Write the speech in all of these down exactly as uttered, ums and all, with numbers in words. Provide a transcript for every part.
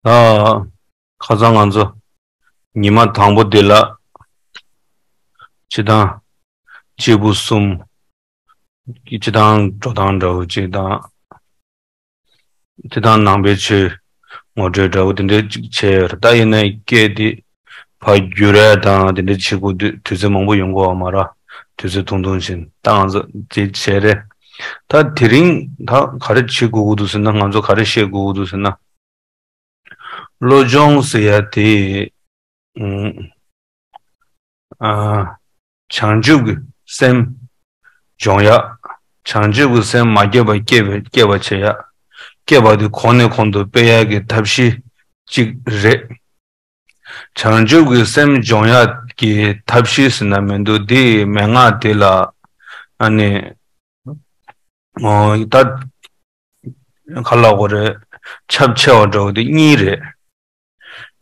ད་ཁ་སང་ང་ཚོ་ཉི་མ་དང་པོ་འདི་ལ་སྤྱི་བཏང་སྐྱེས་བུ་གསུམ་གྱི་སྤྱི་བཏང་འགྲོ་སྟངས་འདྲ་བོ་ཅིག་དང་། སྤྱི་བཏང་ནང་པའི་ཆོས་ངོ་སྤྲོད་འདྲ་བོ་དེ་འདྲ་ཅིག་བྱས་ཡོད་རེད། ད་ཡིན་ན་སྐད་དེ་ཕར་བསྒྱུར་ཡ་དང་དེ་འདྲ་བྱེད་དགོས་དུས་དུས་ཚོད་མང་པོ་ཡོང་གི་ཡོད་མ་རེད། དུས་ཚོད་ཐུང་ཐུང་བཞིན་ད་ང་ཚོ་དེ་བྱས་རེད། ད་དེ་རིང་ད་ག་རེ་བྱེད་དགོས་ཀྱི་འདུག་ཟེར་ན། ང་ཚོ་ག་རེ་བཤད་དགོས་ཀྱི་འདུག་ཟེར་ན། བློ་སྦྱོང་ཟེར་ཡ་དེ། ཨ། བྱང་ཆུབ་ཀྱི་སེམས་སྦྱོང་ཡ། བྱང་ཆུབ་ཀྱི་སེམས་མ་སྐྱེས་པ་སྐྱེས་པ་སྐྱེས་པ་བྱེད་ཡ། སྐྱེས་པ་དེ་གོང་ནས་གོང་དུ་སྤེལ་ཡ་གི་ཐབས་ཤེས་གཅིག་རེད། བྱང་ཆུབ་ཀྱི་སེམས་སྦྱོང་ཡ་གི་ཐབས་ཤེས་ཟེར་ན་མི་འདུག་དེ་མན་ངག་དེ་ལ་ཨ་ནི། ཨོ། ད་ག་ལབ་དགོས་རེད། ཁྱབ་ཆེ་བ་འདྲ་བོ་དེ་གཉིས་རེད།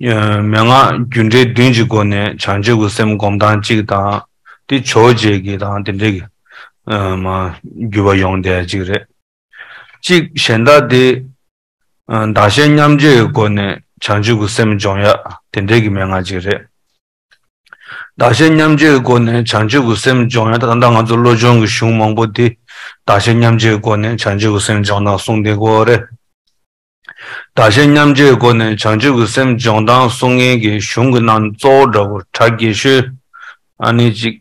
ཨ། མན་ངག་རྒྱུ་འབྲས་བདུན་གྱི་སྒོ་ནས་བྱང་ཆུབ་ཀྱི་སེམས་སྒོམ་སྟངས་གཅིག་དང་། དེ་ཆོས་བརྒྱད་ཀྱི་དང་དེ་འདྲའི་གི་ཨ། མ་འགྱུར་བ་ཡོང་བསྡད་ཡ་གཅིག་རེད། གཅིག་གཞན་དག་དེ། ཨ། བདག་གཞན་མཉམ་བརྗེའི་སྒོ་ནས་བྱང་ཆུབ་ཀྱི་སེམས་སྦྱོང་ཡ་དེ་འདྲའི་གི་མན་ངག་ཅིག་རེད། བདག་གཞན་མཉམ་བརྗེའི་སྒོ་ནས་བྱང་ཆུབ་ཀྱི་སེམས་སྦྱོང་ཡ། ད་ལྟ་ང་ཚོ་བློ་སྦྱོང་གི་གཞུང་མང་པོ་དེ་བདག་གཞན་མཉམ་བརྗེའི་སྒོ་ནས་བྱང་ཆུབ་ཀྱི་སེམས་སྦྱོང་སྟངས་གསུངས་བསྡད་ཀྱི་ཡོད་རེད། བདག་གཞན་མཉམ་བརྗེའི་སྒོ་ནས་བྱང་ཆུབ་ཀྱི་སེམས་སྦྱོང་སྟངས་གསུང་མཁན་གྱི་གཞུང་གི་ནང་གཙོ་བོ་འདྲ་བོ་གྲས་རྒྱས་ཤོས་ཨ་ནི་གཅིག་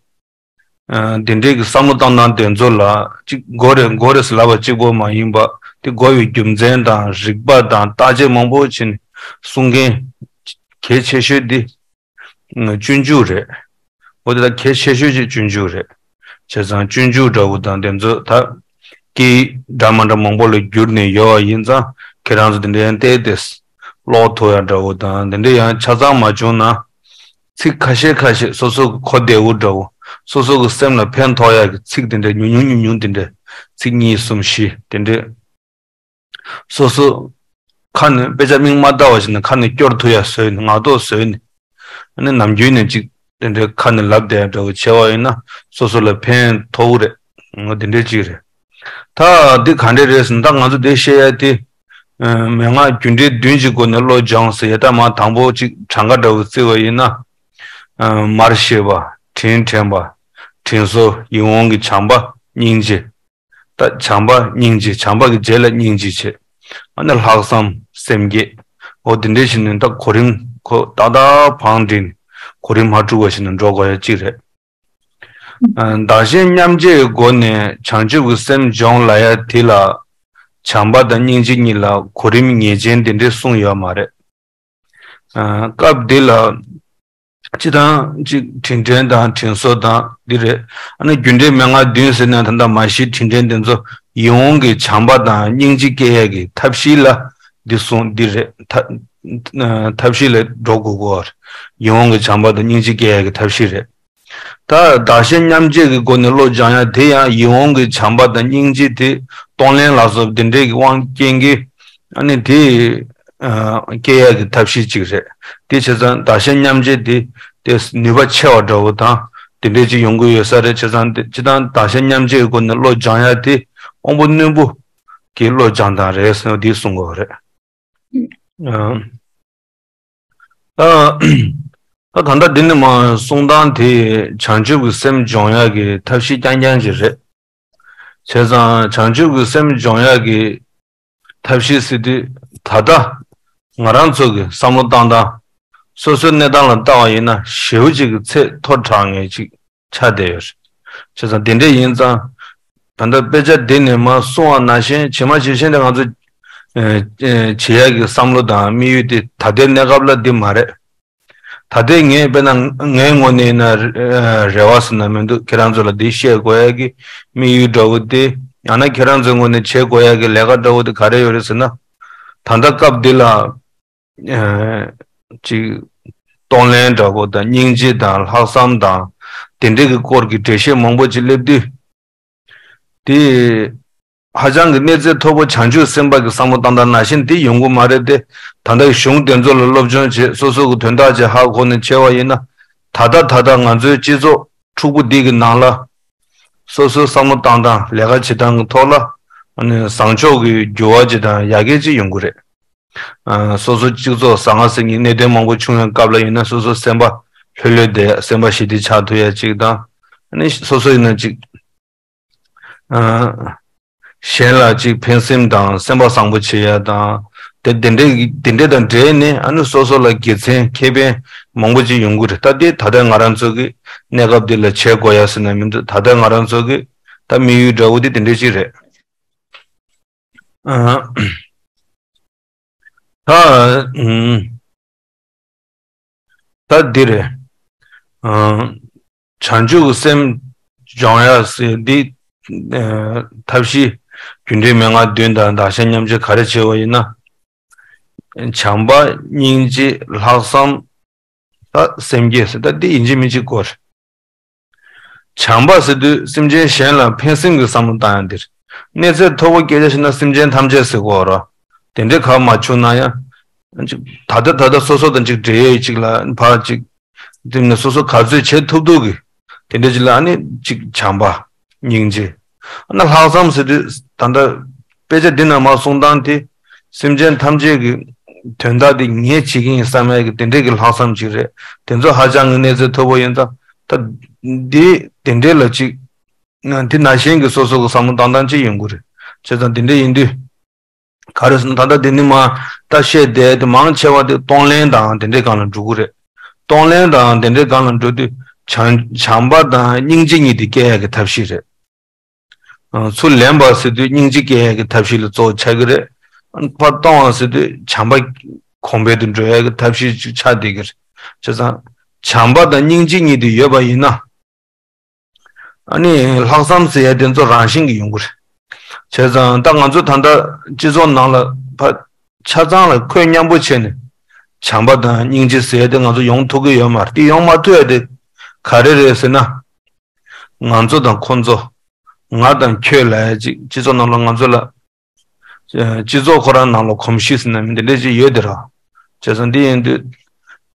ཨ། དེ་འདྲའི་གི་བསམ་བློ་བཏང་སྟངས་དེ་ཚོ་ལ་གཅིག་དགོས་རེད། དགོས་རེད་ཟེར་ལབ་པ་གཅིག་པོ་མ་ཡིན་པ། དེ་དགོས་པའི་རྒྱུ་མཚན་དང་རིགས་པ་དང་བརྟག་དཔྱད་མང་པོ་བྱས་ནས་གསུང་མཁན་གལ་ཆེ་ཤོས་དེ་སྤྱོད་འཇུག་རེད། འོ་དེ་ལ་གལ་ཆེ་ཤོས་ཅིག་སྤྱོད་འཇུག་རེད། བྱས་ཙང་སྤྱོད་འཇུག་འདྲ་བོ་དང་དེ་ཚོ་ད་སྐད་འདྲ་མ་འདྲ་མང་པོ་ལ་བསྒྱུར་ནས་ཡོད་པ་ཡིན་ཙང་། ཁྱེད་རང་ཚོ་དེ་འདྲའི་བལྟས་ཏེ་ཀློག་ཐུབ་ཡ་འདྲ་བོ་དང་དེ་འདྲ་ཡང་ཆ་ཚང་མ་བྱུང་ན། ཚིག་ཁ་ཤས་ཁ་ཤས་སོ་སོ་གི་གོ་བདེ་བོ་འདྲ་བོ། སོ་སོ་གི་སེམས་ལ་ཕན་ཐོགས་ཡག་གི་ཚིག་དེ་འདྲ་ཉུང་ཉུང་ཉུང་ཉུང་དེ་འདྲ་ཚིག་གཉིས་གསུམ་བཞི་དེ་འདྲ། སོ་སོ་ཁ་ནས་དཔེ་ཆ་མིག་མ་ལྟ་བ་ཞིག་ནས་ཁ་ནས་སྐྱོར་ཐུབ་ཡ་བཟོས་ནས། ངག་ཐོག་བཟོས་ནས། ཨ་ནི་ནམ་རྒྱུན་ནས་ཅིག་དེ་འདྲའི་ཁ་ནས་ལབ་བསྡད་ཡ་འདྲ་བོ་བྱས་པ་ཡིན་ན་སོ་སོ་ལ་ཕན་ཐོགས་རེད། འོ་དེ་འདྲའི་ཅིག་རེད། ད་འདི་ག་འདྲ་རེད་ཟེར་ན། ད་ང་ཚོ་འདི་བཤད་ཡ་དེ། ཨ། མན་ངག་རྒྱུ་འབྲས་བདུན་གྱི་སྒོ་ནས་བློ་སྦྱོང་ཟེར་ཡ། ད་མ་དང་པོ་ཅིག་གྲངས་ཀ་འདྲ་བོ་བརྩི་བ་ཡིན་ན། ཨ། མར་ཤེས་པ། དྲིན་དྲན་པ། དྲིན་གཟོ། ཡིད་འོང་གི་བྱམས་པ། སྙིང་རྗེ། ད་བྱམས་པ་སྙིང་རྗེ། བྱམས་པ་གི་རྗེས་ལ་སྙིང་རྗེ་བྱེད། ཨ་ནི་ལྷག་བསམ་སེམས་བསྐྱེད། འོ་དེ་འདྲ་བྱས་ནས་ད་གོ་རིམ་ཁོ་ཏག་ཏག་བང་བསྒྲིགས་ནས་གོ་རིམ་མ་འཁྲུགས་པ་བྱས་ནས་འགྲོ་དགོས་ཡ་གཅིག་རེད། ཨ། བདག་གཞན་མཉམ་བརྗེའི་སྒོ་ནས་བྱང་ཆུབ་ཀྱི་སེམས་སྦྱོང་ལབ་ཡ་དེ་ལ་བྱམས་པ་དང་སྙིང་རྗེ་གཉིས་ལ་གོ་རིམ་ངེས་ཅན་དེ་འདྲ་གསུངས་ཡོད་མ་རེད། ཨ། སྐབས་འདི་ལ་སྤྱི་བཏང་གཅིག་དྲིན་དྲན་དང་དྲིན་གཟོ་དང་འདི་རེད། ཨ་ནི་རྒྱུ་འབྲས་མན་ངག་བདུན་ཟེར་ན་ད་ལྟ་མར་ཤེས་དྲིན་དྲན་དེ་ཚོ་ཡིད་འོང་གི་བྱམས་པ་དང་སྙིང་རྗེ་སྐྱེ་ཡ་གི་ཐབས་ཤེས་ལ་འདི་གསུངས་འདི་རེད། ཐབས་ཨ། ཐབས་ཤེས་ལ་འགྲོ་དགོས་ཀྱི་ཡོད་རེད། ཡིད་འོང་གི་བྱམས་པ་དང་སྙིང་རྗེ་སྐྱེ་ཡ་གི་ཐབས་ཤེས་རེད། ད་བདག་གཞན་མཉམ་བརྗེ་གི་སྒོ་ནས་བློ་སྦྱང་ཡ་དེ་ཡང་ཡིད་འོང་གི་བྱམས་པ་དང་སྙིང་རྗེ་དེ་གཏོང་ལེན་ལ་སོགས་དེ་འདྲའི་གི་དབང་རྐྱེན་གྱིས་ཨ་ནི་དེ་ཨ། སྐྱེ་ཡ་གི་ཐབས་ཤེས་གཅིག་རེད། དེ་བྱས་ཙང་བདག་གཞན་མཉམ་བརྗེ་དེ་དེ་ནུས་པ་ཆེ་བ་འདྲ་བོ་དང་དེ་འདྲའི་ཅིག་ཡོང་གི་ཡོད་ས་རེད། བྱས་ཙང་དེ་སྤྱི་བཏང་བདག་གཞན་མཉམ་བརྗེ་གི་སྒོ་ནས་བློ་སྦྱང་ཡ་དེ་དབང་པོ་རྣོན་པོ་གི་བློ་སྦྱང་སྟངས་རེད་ཟེར་ནས་དེ་གསུང་གི་ཡོད་རེད། ཨ། ད་ད་ད་ལྟ་འདི་ནས་མར་གསུང་སྟངས་དེ་བྱང་ཆུབ་ཀྱི་སེམས་སྦྱོང་ཡག་གི་ཐབས་ཤེས་རྐྱང་རྐྱང་ཅིག་རེད། བྱས་ཙང་བྱང་ཆུབ་ཀྱི་སེམས་སྦྱོང་ཡག་གི་ཐབས་ཤེས་ཟེར་དུས་ད་ལྟ་ང་རང་ཚོ་གི་བསམ་བློ་བཏང་སྟངས་སོ་སོའི་གནས་སྟངས་ལ་ལྟ་བ་ཡིན་ན་ཞེ་པོ་ཅིག་གི་ཚད་མཐོ་དྲགས་མཁན་ཅིག་ཆགས་བསྡད་ཡོད་རེད། བྱས་ཙང་དེ་འདྲ་ཡིན་ཙང་། ད་ལྟ་དཔེ་ཆ་འདི་ནས་མར་གསུངས་པ་ནང་བཞིན་ཇི་མ་ཇི་བཞིན་དུ་ང་ཚོ་ཨ། ཨ། བྱེད་ཡག་གི་བསམ་བློ་དང་དམིགས་ཡུལ་དེ་ད་ལྟའི་གནས་སྐབས་ལ་འདི་མ་རེད། ད་ལྟའི་ངས་དཔེར་ན་ངའི་ངོས་ནས་ཡིན་ན་རེ་བ་ཟེར་ན་མི་འདུག་ཁྱེད་རང་ཚོ་ལ་འདི་བཤད་དགོས་ཡག་གི་དམིགས་ཡུལ་འདྲ་བོ་དེ། ཡང་ན་ཁྱེད་རང་ཚོའི་ངོས་ནས་བྱེད་དགོས་ཡག་གི་ལས་ཀ་འདྲ་བོ་དེ་ག་རེ་ཡོད་རེད་ཟེར་ན། ད་ལྟ་སྐབས་འདི་ལ། ཨ། ཅིག་གཏོང་ལེན་འདྲ་པོ་དང་སྙིང་རྗེ་དང་ལྷག་བསམ་དང་དེ་འདྲའི་གི་སྐོར་གྱི་འགྲེལ་བཤད་མང་པོ་ཅིག་སླེབས་དུས། དེ་ཧ་ཅང་གི་གནས་ཚད་མཐོ་པོ་བྱང་ཆུབ་སེམས་དཔའ་གི་བསམ་བློ་བཏང་སྟངས་ནང་བཞིན་དེ་ཡོང་གི་མ་རེད་དེ། ད་ལྟ་གཞུང་དེ་ཚོ་ལ་སློབ་སྦྱོང་བྱེད། སོ་སོ་གི་དོན་དག་ཅིག་ཧ་གོ་ནས་བྱས་པ་ཡིན་ན། ད་ལྟ་ད་ལྟ་ང་ཚོའི་སྤྱི་ཚོགས་འཁྲུག་པོ་འདི་གི་ནང་ལ། སོ་སོའི་བསམ་བློ་བཏང་སྟངས་ལས་ཀ་བྱེད་སྟངས་ཀྱི་ཐོག་ལ་ཨ་ནི་བཟང་ཕྱོགས་ཀྱི་འགྱུར་བ་ཅིག་དང་ཡར་རྒྱས་ཅིག་ཡོང་གི་རེད། ཨ་སོ་སོ་སྤྱི་ཚོགས་ཟང་ངེ་ཟིང་ངེ་གནད་དོན་མང་པོ་བྱུང་བའི་སྐབས་ལ་ཡིན་ན་སོ་སོ་སེམས་པ་ལྷོད་ལྷོད་བསྡད། སེམས་པ་ཞི་བདེ་ཆགས་ཐུབ་ཡ་ཅིག་དང་། ཨ་ནི་སོ་སོ་ཡིན་ན་ཅིག་ཨ་གཞན་ལ་ཅིག་ཕན་སེམས་དང་སེམས་པ་བཟང་པོ་བྱེད་ཡ་དང་། དེ་དེ་འདྲའི་དེ་འདྲའི་དང་འབྲེལ་ནས་ཨ་ནི་སོ་སོ་ལ་དགེ་མཚན་ཁེ་ཕན་མང་པོ་ཅིག་ཡོང་གི་རེད། ད་དེ་ད་ལྟ་ང་རང་ཚོ་གི་གནས་སྐབས་འདི་ལ་བྱེད་དགོས་ཡ་ཟེར་ན་མི་འདུག་ད་ལྟ་ང་རང་ཚོ་གི་ད་དམིགས་ཡུལ་འདྲ་བོ་དེ་དེ་འདྲ་ཅིག་རེད། ཨ། ད་ཨུམ། ད་འདི་རེད། ཨ། བྱང་ཆུབ་ཀྱི་སེམས་སྦྱོང་ཡ་ཟེར་འདི། ཨ། ཐབས་ཤེས་རྒྱུ་འབྲས་མན་ངག་བདུན་དང་བདག་གཞན་མཉམ་བརྗེ་ག་རེ་བྱེད་པ་ཡིན་ན། བྱམས་པ་སྙིང་རྗེ་ལྷག་བསམ། ད་སེམས་བསྐྱེད་ཟེར་ད་འདི་ཡིན་གཅིག་མིན་གཅིག་དགོས་རེད། བྱམས་པ་ཟེར་དུས་སེམས་ཅན་གཞན་ལ་ཕན་སེམས་ཀྱི་བསམ་བློ་བཏང་ཡ་འདིར། གནས་ཚད་མཐོ་པོ་སྐད་ཆ་བཤད་ན་སེམས་ཅན་ཐམས་ཅད་ཟེར་དགོས་ར། དེ་འདྲའི་ཁ་མ་བྱུང་ན་ཡང་། ཅིག་ད་ལྟ་ད་ལྟ་སོ་སོ་དང་ཅིག་འབྲེལ་ཡོད་ཅིག་ལ་ཕར་ཅིག་དེ་ནས་སོ་སོ་ག་ཚོད་བྱེད་ཐུབ་ཐུབ་ཀྱི། དེ་འདྲ་ཅིག་ལ་ཨ་ནི་ཅིག་བྱམས་པ། སྙིང་རྗེ། ཨ་ན་ལྷག་བསམ་ཟེར་དུས་ད་ལྟ་དཔེ་ཆ་འདི་ནང་མ་གསུང་སྟངས་དེ། སེམས་ཅན་ཐམས་ཅད་ཀྱི་དོན་དག་དེ་ངས་བྱེད་ཀྱི་ཡིན་བསམ་ཡ་གི་དེ་འདྲས་ཀྱི་ལྷག་བསམ་ཅིག་རེད། དེ་ཚོ་ཧ་ཅང་གི་གནས་ཚད་མཐོ་པོ་ཡིན་ཙང་། ད་འདི་དེ་འདྲས་ལ་ཅིག་དེ་ནང་བཞིན་གྱི་སོ་སོ་གི་བསམ་བློ་བཏང་སྟངས་ཅིག་ཡོང་གི་རེད། བྱས་ཙང་དེ་འདྲས་ཡིན་དུས། ག་རེ་ཟེར་ན་ད་ལྟ་དེ་ནི་མ་ད་བཤད་བསྡད་དེ་མང་ཆེ་བ་དེ་གཏོང་ལེན་དང་དེ་འདྲས་སྒང་ལ་འགྲོ་གི་རེད། གཏོང་ལེན་དང་དེ་འདྲས་སྒང་ལ་འགྲོ་དུས་བྱམས་བྱམས་པ་དང་སྙིང་རྗེ་གཉིས་དེ་སྐྱེ་ཡ་གི་ཐབས་ཤེས་རེད། ཚུར་ལེན་པ་ཟེར་དུས་སྙིང་རྗེ་སྐྱེ་ཡ་གི་ཐབས་ཤེས་ལ་གཙོ་བོ་ཆགས་ཀྱི་རེད། ཕར་གཏོང་བ་ཟེར་དུས་བྱམས་པ་གོང་འཕེལ་དུ་འགྲོ་ཡ་གི་ཐབས་ཤེས་ཅིག་ཆགས་བསྡད་ཀྱི་རེད། བྱས་ཙང་བྱམས་པ་དང་སྙིང་རྗེ་གཉིས་དེ་ཡོད་པ་ཡིན་ན། ཨ་ནི་ལྷག་བསམ་ཟེར་ཡ་དེ་ཚོ་རང་བཞིན་གྱིས་ཡོང་གི་རེད། བྱས་ཙང་ད་ང་ཚོ་ད་ལྟ་སྤྱི་ཚོགས་ནང་ལ་ཕ་ཆ་ཚང་ལ་ཁོད་མཉམ་པོ་བྱས་ནས་བྱམས་པ་དང་སྙིང་རྗེ་ཟེར་ཡ་དེ་ང་ཚོ་ཡོང་ཐུབ་ཀྱི་ཡོད་མ་རེད། དེ་ཡོང་མ་ཐུབ་ཡ་དེ་ག་རེ་རེད་ཟེར་ན། ང་ཚོ་དང་ཁོ་ཚོ། ང་དང་ཁྱོད་ལབ་ཡ་ཅིག་སྤྱི་ཚོགས་ནང་ལ་ང་ཚོ་ལ། སྤྱི་ཚོགས་ཁོ་རང་ནང་ལ་གོམས་གཤིས་ཟེར་ན་མི་འདི་འདྲ་ཅིག་ཡོད་དེ་ར། བྱས་ཙང་འདི་ཡིན་དུས།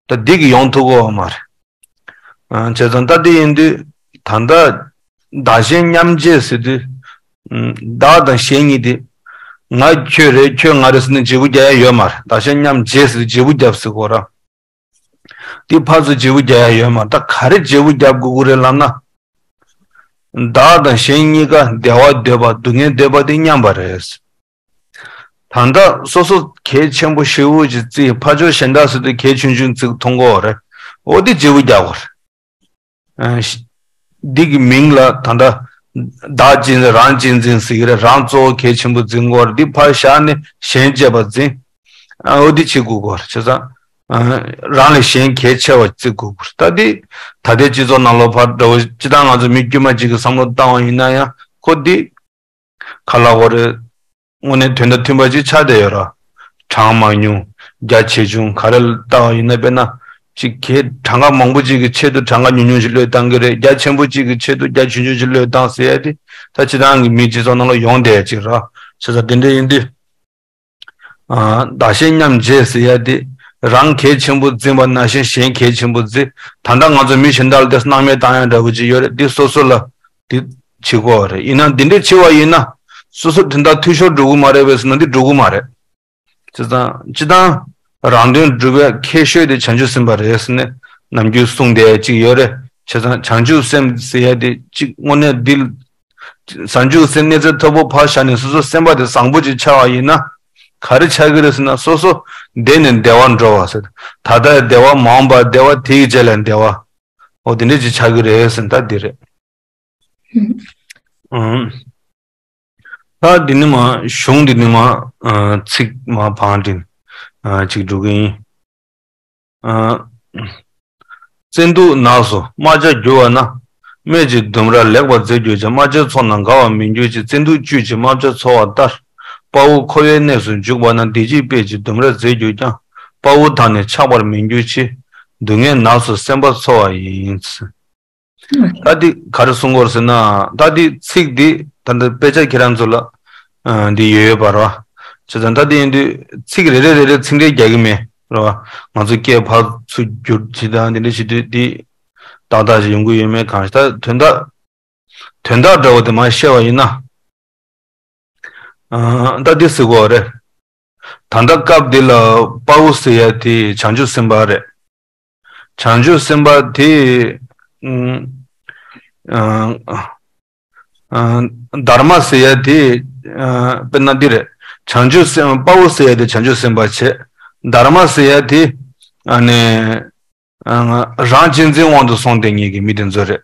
ད་འདི་གི་ཡོང་ཐུབ་ཀྱི་ཡོད་མ་རེད། བྱས་ཙང་ད་འདི་ཡིན་དུས། ད་ལྟ་བདག་གཞན་མཉམ་བརྗེ་ཟེར་དུས། བདག་དང་གཞན་གཉིས་དེ། ང་ཁྱོད་རེད་ཁྱོད་ང་རེད་ཟེར་ནས་བརྗེ་པོ་རྒྱག་ཡ་ཡོད་མ་རེད། བདག་གཞན་མཉམ་བརྗེ་ཟེར་དུས་བརྗེ་པོ་རྒྱབ་ཟེར་གོ་ར། འདི་ཕར་ཚུར་བརྗེ་པོ་རྒྱག་ཡ་ཡོད་མ་རེད། ད་ག་རེ་བརྗེ་པོ་རྒྱབ་དགོས་ཀྱི་རེད་ལབ་ན། བདག་དང་གཞན་གཉིས་ཀ་བདེ་བ་འདོད་པ་སྡུག་བསྔལ་འདོད་པ་དེ་མཉམ་པ་རེད། ད་ལྟ་སོ་སོ་གལ་ཆེན་པོ་ཞེ་པོ་ཅིག་བརྩི། ཕར་ཕྱོགས་གཞན་དག་ཟེར་དུས་གལ་ཆུང་ཆུང་ཅིག་མཐོང་གི་ཡོད་རེད། འོ་དེ་བརྗེ་པོ་རྒྱག་དགོས་རེད། འདི་གི་མིང་ལ་ད་ལྟ་བདག་གཅེས་འཛིན་རང་གཅེས་འཛིན་ཟེར་གྱི་རེད། རང་གཙོ་བོ་གལ་ཆེན་པོ་འཛིན་དགོས་རེད། འདི་ཕར་བཞག་ནས་གཞན་གཅེས་པ་འཛིན། འོ་དེ་བྱེད་དགོས་ཀྱི་རེད། བྱས་ཙང་། རང་ལས་གཞན་གལ་ཆེ་བ་བརྩི་དགོས་ཀྱི་རེད། ད་འདི་ད་ལྟའི་སྤྱི་ཚོགས་ནང་ལོགས་ཕར་འགྲོ་སྤྱི་བཏང་ང་ཚོ་མི་དཀྱུས་མ་ཅིག་གི་བསམ་བློ་བཏང་བ་ཡིན་ན་ཡང་ཁོ་འདི། ག་ལ་གོ་རེད། དངོས་གནས་དོན་དང་མཐུན་པ་ཅིག་ཆགས་བསྡད་ཡོད་ར། གྲངས་མང་ཉུང་། རྒྱ་ཆེ་ཆུང་ག་རེ་ལ་ལྟ་བ་ཡིན་ན་དཔེར་ན། ཅིག་གས་གྲངས་ཀ་མང་པོ་ཅིག་གི་ཆེད་དུ་གྲངས་ཀ་ཉུང་ཉུང་ཞིག་བློས་བཏང་གི་རེད། རྒྱ་ཆེན་པོ་ཅིག་གི་ཆེད་དུ་རྒྱ་ཆུང་ཆུང་ཞིག་བློས་བཏང་ཟེར་ཡ་དེ་ད་སྤྱི་བཏང་གི་མི་སྤྱི་ཚོགས་ནང་ལ་ཡོང་བསྡད་ཡ་ཅིག་ར། བྱས་ཙང་དེ་འདྲ་ཡིན་དུས། བདག་གཞན་མཉམ་བརྗེ་ཟེར་ཡ་དེ། རང་གལ་ཆེན་པོ་འཛིན་པ་ནང་བཞིན་གཞན་གལ་ཆེན་པོ་འཛིན། ད་ལྟ་ང་ཚོ་མི་གཞན་དག་ལ་དེ་སྣང་མེད་བཏང་ཡ་འདྲ་བོ་ཅིག་ཡོད་རེད། འདི་སོ་སོ་ལ་འདི་བྱེད་དགོས་རེད། ཡིན་ན་འདི་འདྲས་བྱེད་པ་ཡིན་ན། སོ་སོ་དོན་དག་འཐུས་ཤོར་འགྲོ་གི་མ་རེད་པས་ཟེར་ན་འདི་འགྲོ་གི་མ་རེད། བྱས་ཙང་སྤྱི་བཏང་རང་དོན་སྒྲུབ་པའི་མཁས་ཤོས་དེ་བྱང་ཆུབ་སེམས་དཔའ་རེད་ཟེར་ནས་ནམ་རྒྱུན་གསུངས་བསྡད་ཡ་ཅིག་ཡོད་རེད། བྱས་ཙང་བྱང་ཆུབ་སེམས་ཟེར་ཡ་དེ་གཅིག་དངོས་གནས་འདི། བྱང་ཆུབ་སེམས་གནས་ཚད་མཐོ་པོ་ཕར་བཞག་ནས་སོ་སོ་སེམས་པ་དེ་བཟང་པོ་ཅིག་ཆགས་པ་ཡིན་ན། ག་རེ་ཆགས་ཀྱི་རེད་ཟེར་ན་སོ་སོ་བདེ་ནས་བདེ་བར་འགྲོ་བ་ཟེར། ད་ལྟ་བདེ་བ་མ་འོངས་པ་བདེ་བ་དེའི་རྗེས་ལ་བདེ་བ། འོ་དེ་འདྲས་ཅིག་ཆགས་ཀྱི་རེད་ཟེར་ད་འདི་རེད། ཨང་། ད་འདི་ནི་མ་གཞུང་འདི་ནི་མ་ཚིག་མ་བང་དྲིན་ཅིག་འགྲོ་གི་ཡིན། བཙན་དུག་ནགས་སུ་རྨ་བྱ་རྒྱུ་བ་ན། སྨད་ཀྱི་ལྡུམ་ར་ལེགས་པར་འཛེགས་གྱུར་ཀྱང་། རྨ་བྱའི་ཚོགས་རྣམས་འགག་པར་མི་འགྱུར་ཞིང་། བཙན་དུག་བཅུད་ཀྱིས་རྨ་བྱ་འཚོ་བ་ལྟར། དཔའ་བོ་འཁོར་བའི་གནས་སུ་འཇུག་པ་ན། བདེ་སྐྱིད་སྤོས་ཀྱི་ལྡུམ་ར་འཛེགས་གྱུར་ཀྱང་། དཔའ་བོ་དག་ནི་ཆགས་པར་མི་འགྱུར་ཞིང་། སྡུག་བསྔལ་ནགས་སུ་སེམས་པ་འཚོ་བ་ཡིན། ད་འདི་ག་རེ་གསུང་གི་ཡོད་ཟེར་ན། ད་འདི་ཚིག་འདི་ད་ལྟ་དཔེ་ཆ་ཁྱེད་རང་ཚོ་ལ་འདི་ཡོད་ཡོད་པ་རེད་བ། བྱས་ཙང་ད་འདི་ཡིན་དུས་ཚིག་རེ་རེ་རེ་རེ་ཚིག་འགྲེལ་རྒྱག་གི་མེད་རེད་བ། ང་ཚོ་སྐད་ཕར་ཚུར་བསྒྱུར་བྱེད་དང་འདི་འདྲ་བྱེད་དུས་འདི་ཏག་ཏག་ཅིག་ཡོང་གི་ཡོད་མེད་གང་ཞིག་ད་དོན་དག་དོན་དག་འདྲ་བོ་དེ་མར་བཤད་པ་ཡིན་ན། ཨ། ད་འདི་ཟེར་དགོས་རེད། ད་ལྟ་སྐབས་འདི་ལ་དཔའ་བོ་ཟེར་ཡ་དེ་བྱང་ཆུབ་སེམས་དཔའ་རེད། བྱང་ཆུབ་སེམས་དཔའ་དེ་ཨ་ཨ་དྷརྨ་ཟེར་ཡ་དེ་ཨ་དཔེར་ན་འདི་རེད། བྱང་ཆུབ་སེམས་དཔའ་བོ་ཟེར་ཡ་དེ་བྱང་ཆུབ་སེམས་དཔའ་བྱས། དྷརྨ་ཟེར་ཡ་དེ་ཨ་ནི་ཨ་རང་གཅེས་འཛིན་དབང་དུ་སོང་བསྡད་མཁན་གྱི་མི་དེ་ཚོ་རེད།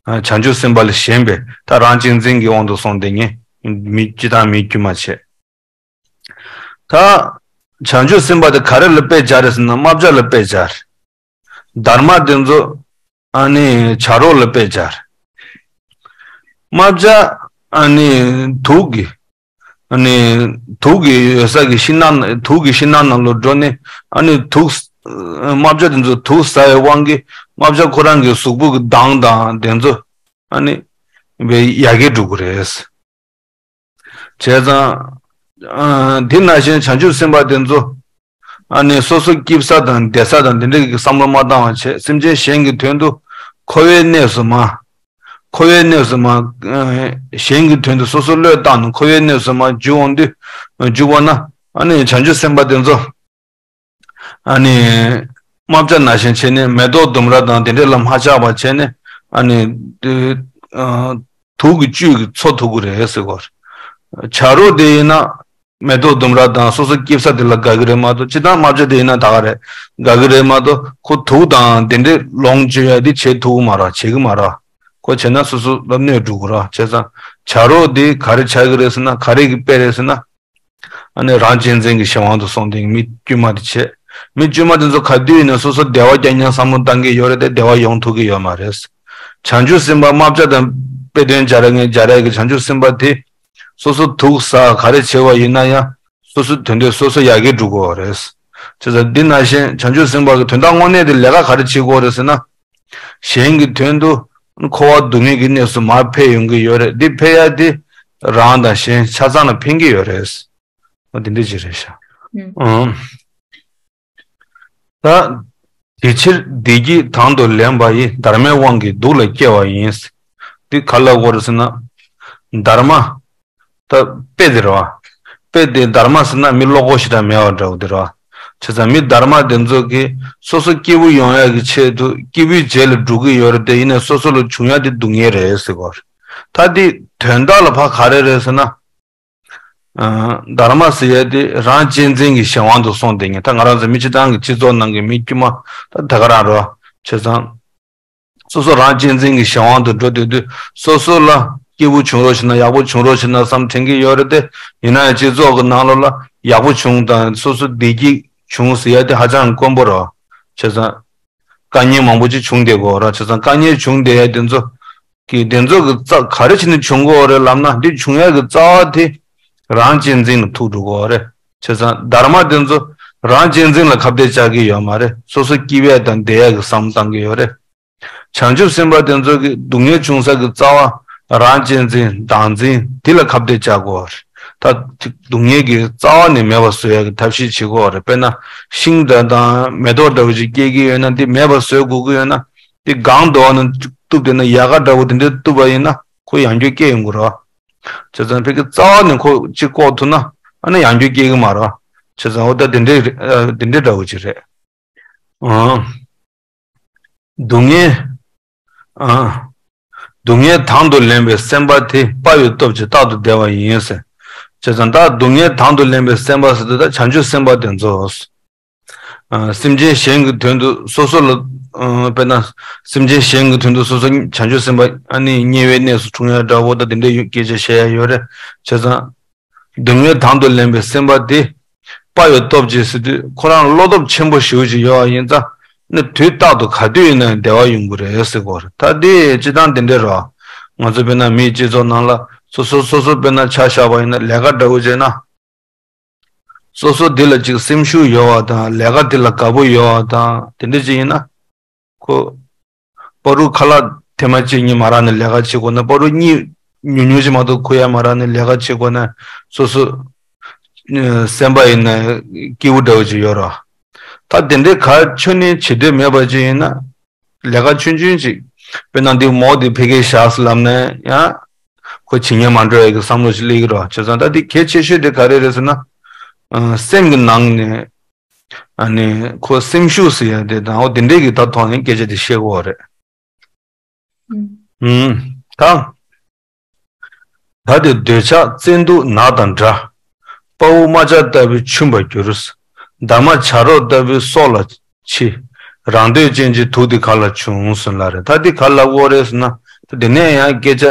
ཨ་བྱང་ཆུབ་སེམས་དཔའ་ལས་གཞན་པའི་ད་རང་གཅེས་འཛིན་གྱི་དབང་དུ་སོང་བསྡད་མཁན་མི་སྤྱིར་བཏང་མི་དཀྱུས་མ་བྱས། ད་བྱང་ཆུབ་སེམས་དཔའ་དེ་ག་རེ་ལ་དཔེ་སྦྱར་རེད་ཟེར་ན་རྨ་བྱ་ལ་དཔེ་སྦྱར། དྷརྨ་དེ་ཚོ་ཨ་ནི་བྱ་རོག་ལ་དཔེ་སྦྱར། རྨ་བྱ་ཨ་ནི་དུག་གི་ཨ་ནི་དུག་གི་ཡོད་ས་གི་ཤིང་ནགས་དུག་གི་ཤིང་ནགས་ནང་ལ་འགྲོ་ནས་ཨ་ནི་དུག་རྨ་བྱ་དེ་ཚོ་དུག་ཟ་བའི་དབང་གིས་རྨ་བྱ་ཁོ་རང་གི་གཟུགས་པོ་གི་མདངས་དང་དེ་ཚོ་ཨ་ནི་བས་ཡར་རྒྱས་འགྲོ་གི་རེད། བྱས་ཙང་། ཨ་དེ་ནང་བཞིན་བྱང་ཆུབ་སེམས་དཔའ་དེ་ཚོ། ཨ་ནི་སོ་སོ་སྐྱིད་ས་དང་བདེ་ས་དང་དེ་འདྲ་གི་བསམ་བློ་མ་བཏང་བ་བྱས་སེམས་ཅན་གཞན་གྱི་དོན་དུ་འཁོར་བའི་གནས་སུ་མ། འཁོར་བའི་གནས་སུ་མ། ཨ་གཞན་གྱི་དོན་དུ་སོ་སོ་བློས་བཏང་ནས་འཁོར་བའི་གནས་སུ་མ་འཇུག་འོང་དུས། འཇུག་པ་ན་ཨ་ནི་བྱང་ཆུབ་སེམས་དཔའ་དེ་ཚོ། ཨ་ནི། རྨ་བྱ་ནང་བཞིན་བྱས་ནས་མེ་ཏོག་ལྡུམ་ར་དང་དེ་འདྲས་ལ་མ་ཆགས་པ་བྱས་ནས་ཨ་ནི། དུ་ཨ་དུག་གི་བཅུད་ཀྱིས་འཚོ་ཐུབ་ཀྱི་རེད་ཟེར་གོ། བྱ་རོག་དེ་ཡིན་ན་མེ་ཏོག་ལྡུམ་ར་དང་སོ་སོ་སྐྱིད་ས་དེ་ལ་དགའ་གི་རེད་མ་གཏོགས་སྤྱིར་བཏང་རྨ་བྱ་དེ་ཡིན་ན་ད་ག་རེད་དགའ་གི་རེད་མ་གཏོགས་ཁོ་དུག་དང་དེ་འདྲས་ལོངས་སྤྱོད་ཡ་དེ་བྱེད་ཐུབ་ཀྱི་མ་རེད་བྱེད་ཀྱི་མ་རེད། ཁོ་བྱས་ན་སོ་སོ་ལ་གནོད་འགྲོ་གི་རེད་བྱས་ཙང་བྱ་རོག་དེ་ག་རེ་ཆགས་ཀྱི་རེད་ཟེར་ན་ག་རེ་གི་དཔེ་རེད་ཟེར་ན། ཨ་ནི་རང་གཅེས་འཛིན་གྱི་གཞན་དབང་དུ་སོང་སྟེ་མི་དཀྱུས་མ་དེ་བྱས། མི་དཀྱུས་མ་དེ་ཚོ་ག་དུས་ཡིན་ན་སོ་སོ་བདེ་བ་རྒྱག་སྙིང་བསམ་བློ་བཏང་གི་ཡོད་རེད་དེ་བདེ་བ་ཡོང་ཐུབ་ཀྱི་ཡོད་མ་རེད། བྱང་ཆུབ་སེམས་དཔའ་རྨ་བྱ་དང་དཔེ་དོན་སྦྱར་ངེས་སྦྱར་ཡས་ཀྱི་བྱང་ཆུབ་སེམས་དཔའ་དེ། སོ་སོ་དུག་ཟ་ག་རེ་བྱེད་པ་ཡིན་ན་ཡང་སོ་སོ་དོན་དུ་སོ་སོ་ཡར་རྒྱས་འགྲོ་དགོས་པ་རེད། བྱས་ཙང་འདི་ནང་བཞིན་བྱང་ཆུབ་སེམས་དཔའ་གི་དོན་དག་དངོས་གནས་དེ་ལས་ཀ་ག་རེ་བྱེད་དགོས་རེད་ཟེར་ན། གཞན་གྱི་དོན་དུ་འཁོར་བ་སྡུག་བསྔལ་གྱི་གནས་སུ་མར་འཕེལ་ཡོང་གི་ཡོད་རེད་འདི་འཕེལ་ཡ་དེ་རང་དང་གཞན་ཆ་ཚང་ལ་ཕན་གྱི་ཡོད་རེད། འོ་དེ་འདྲ་ཅིག་རེད་ཤག་ཨང་། ད་དེ་ཕྱིར་བདེ་སྐྱིད་དང་དུ་ལེན་པ་ཡི་དྷརྨའི་དབང་གིས་སྡུག་ལ་སྐྱེ་བ་ཡིན། འདི་ག་ལ་གོ་རེད་ཟེར་ན། དྷརྨ། ད་དཔེ་དེ་རེད་བ། དཔེ་དེ་དྷརྨ་ཟེར་ན་མི་བློ་ཁོག་ཞེ་དྲག་མེད་པ་འདྲ་བོ་དེ་རེད་བ། བྱས་ཙང་མི་དྷརྨ་དེ་ཚོ་གིས་སོ་སོ་སྐྱིད་པོ་ཡོང་ཡག་གི་ཆེད་དུ་སྐྱིད་པོའི་རྗེས་ལ་འགྲོ་གི་ཡོད་རེད་དེ་ཡིན་ནའི་སོ་སོ་ལ་བྱུང་ཡག་དེ་སྡུག་བསྔལ་རེད་ཟེར་གོ། ད་དེ་དོན་དག་ལ་ཕར་ག་རེ་རེད་ཟེར་ན། ཨ་དྷརྨ་ཟེར་ཡག་དེ་རང་གཅེས་འཛིན་གྱི་གཞན་དབང་དུ་སོང་བསྡད་མཁན་ད་ང་རང་ཚོ་མི་སྤྱིར་བཏང་གི་སྤྱི་ཚོགས་ནང་གི་མི་དཀྱུས་མ་ད་དེ་ག་རང་རེད་བ། བྱས་ཙང་། སོ་སོ་རང་གཅེས་འཛིན་གྱི་གཞན་དབང་དུ་འགྲོ་སྡོད་དུས་སོ་སོ་ལ་སྐྱིད་པོ་བྱུང་རོགས་བྱས་ན་ཡག་པོ་བྱུང་རོགས་བྱས་ན་བསམ་དྲན་གྱི་ཡོད་རེད་དེ། ཡིན་ན་ཡང་སྤྱི་ཚོགས་ཀྱི་ནང་ལོགས་ལ་ཡག་པོ་བྱུང་དང་སོ་སོ་བདེ་སྐྱིད་བྱུང་ཟེར་ཡ་དེ་ཧ་ཅང་དཀོན་པོ་རེད། བྱས་ཙང་། དཀའ་ངལ་མང་པོ་ཅིག་བྱུང་བསྡད་ཀྱི་ཡོད་རེད། བྱས་ཙང་དཀའ་ངལ་བྱུང་བསྡད་ཡ་དེ་ཚོ་གི་དེ་ཚོ་གི་རྩ་ག་རེ་བྱས་ནས་བྱུང་གི་ཡོད་རེད་ལབ་ན་འདི་བྱུང་ཡ་གི་རྩ་བ་དེ་རང་གཅེས་འཛིན་ལ་ཐུག་འགྲོ་གི་ཡོད་རེད། བྱས་ཙང་དྷརྨ་དེ་ཚོ་རང་གཅེས་འཛིན་ལ་ཁ་གཏད་བཅག་གི་ཡོད་མ་རེད། སོ་སོ་སྐྱིད་པ་དང་བདེ་ཡ་གི་བསམ་བློ་བཏང་གི་ཡོད་རེད། བྱང་ཆུབ་སེམས་དཔའ་དེ་ཚོ་གི་སྡུག་བསྔལ་བྱུང་ས་གི་རྩ་བ་རང་གཅེས་འཛིན་བདག་འཛིན་དེ་ལ་ཁ་གཏད་བཅག་དགོས་པ་རེད། ད་སྡུག་བསྔལ་གི་རྩ་བ་ནས་མེད་པ་བཟོ་ཡག་གི་ཐབས་ཤེས་བྱེད་དགོས་པ་རེད། དཔེར་ན་ཤིང་འདྲ་དང་མེ་ཏོག་འདྲ་བོ་ཅིག་སྐྱེ་གི་ཡོད་ན་དེ་མེད་པ་བཟོ་དགོས་ཀྱི་ཡོད་ན་དེ་གང་འདྲ་བ་ནས་གཏུབ་བསྡད་ན་ཡལ་ག་འདྲ་བོ་དེ་འདྲ་གཏུབ་པ་ཡིན་ན་ཁོ་ཡང་སྐྱར་སྐྱེ་ཡོང་གི་རེད། བྱས་ཙང་ཕ་གི་རྩ་བ་ནས་ཁོ་གཅིག་བཀོག་ཐུབ་ན་ཨ་ནི་ཡང་སྐྱར་སྐྱེ་གི་མ་རེད། བྱས་ཙང་འོ་ད་དེ་འདྲའི་རེད། དེ་འདྲའི་འདྲ་བོ་ཅིག་རེད། ཨང་། སྡུག་བསྔལ། ཨང་། སྡུག་བསྔལ་དང་དུ་ལེན་པའི་སེམས་དཔའ་དེ་དཔའ་བའི་སྟོབས་ཀྱིས་རྟག་ཏུ་བདེ་བ་ཡིན་ཟེར། བྱས་ཙང་ད་སྡུག་བསྔལ་དང་དུ་ལེན་པའི་སེམས་དཔའ་ཟེར་དུས་ད་བྱང་ཆུབ་སེམས་དཔའ་དེ་ཚོ། ཨ་སེམས་ཅན་གཞན་གྱི་དོན་དུ་སོ་སོ་ལ། ཨ་དཔེར་ན། སེམས་ཅན་གཞན་གྱི་དོན་དུ་སོ་སོ་བྱང་ཆུབ་སེམས་དཔའ་ཨ་ནི་དམྱལ་བའི་གནས་སུ་འཁྲུངས་ཡ་འདྲ་བོ་ད་དེ་འདྲའི་སྐད་ཆ་བཤད་ཡ་ཡོད་རེད། བྱས་ཙང་། སྡུག་བསྔལ་དང་དུ་ལེན་པའི་སེམས་དཔའ་དེ། དཔའ་བའི་སྟོབས་ཀྱིས་ཟེར་དུས་ཁོ་རང་བློ་སྟོབས་ཆེན་པོ་ཞེ་པོ་ཅིག་ཡོད་པ་ཡིན་ཙང་ནི་དུས་རྟག་ཏུ་ག་དུས་ཡིན་ན་ཡང་བདེ་བ་ཡོང་གི་རེད་ཟེར་གོ་རེད། ད་དེ་སྤྱིར་བཏང་དེ་འདྲ་རེད། ང་ཚོ་དཔེར་ན་མིའི་སྤྱི་ཚོགས་ནང་ལ་སོ་སོ་སོ་སོ་དཔེར་ན་ཆ་བཞག་པ་ཡིན་ན་ལས་ཀ་འདྲ་བོ་བྱས་ན། སོ་སོ་འདི་ལ་ཅིག་སེམས་ཤུགས་ཡོད་པ་དང་ལས་ཀ་འདི་ལ་དགའ་པོ་ཡོད་པ་དང་དེ་འདྲ་ཅིག་ཡིན་ན། ཁོ། པ་རུ་ཁ་ལག་ཐེངས་མ་གཅིག་གཉིས་མ་རག་ནས་ལས་ཀ་བྱེད་དགོས་ན་པ་རུ་གཉིས་ཉུང་ཉུང་ཅིག་མ་གཏོགས་ཁུར་ཡ་མ་རག་ནས་ལས་ཀ་བྱེད་དགོས་ན་སོ་སོ། སེམས་པ་ཡིན་ན་སྐྱིད་པོ་འདྲ་བོ་ཅིག་ཡོད་རེད། ད་དེ་འདྲའི་ག་ཆོད་ནས་བྱེད་འདོད་མེད་པ་ཅིག་ཡིན་ན། ལས་ཀ་ཆུང་ཆུང་ཅིག་དཔེར་ན་འདི་མོ་འདི་ཕ་གིར་བཞག་ཟེར་ལབ་ན་ཡང་། ཁོ་བྱེད་ཉན་མ་འགྲོ་ཡ་གི་བསམ་བློ་ཞིག་སླེབས་ཀྱི་རེད། བྱས་ཙང་ད་འདི་གལ་ཆེ་ཤོས་དེ་ག་རེ་རེད་ཟེར་ན། ཨ་སེམས་ཀྱི་ནང་ནས་ཨ་ནི་ཁོ་སེམས་ཤུགས་ཟེར་ཡ་དེ་དང་འོ་དེ་འདྲས་ཀྱི་ད་ཐོག་ནས་སྐད་ཆ་དེ་བཤད་དགོས་རེད། ཨུམ། ད། ད་དེ་འདོད་ཆགས་བཙན་དུག་ནག་དང་འདྲ། དཔའ་བོ་རྨ་བྱ་ལྟ་བུའི་ཆུན་པར་འགྱུར། འདབ་མ་བྱ་རོག་ལྟ་བུའི་སྲོག་ལ་འཆི། རང་འདོད་ཅན་གྱི་དུག་དེ་ག་ལ་བྱུང་ཟེར་ལ་རེད། ད་དེ་ག་ལ་གོ་རེད་ཟེར་ན། དེ་ནས་ཡང་སྐད་ཆ་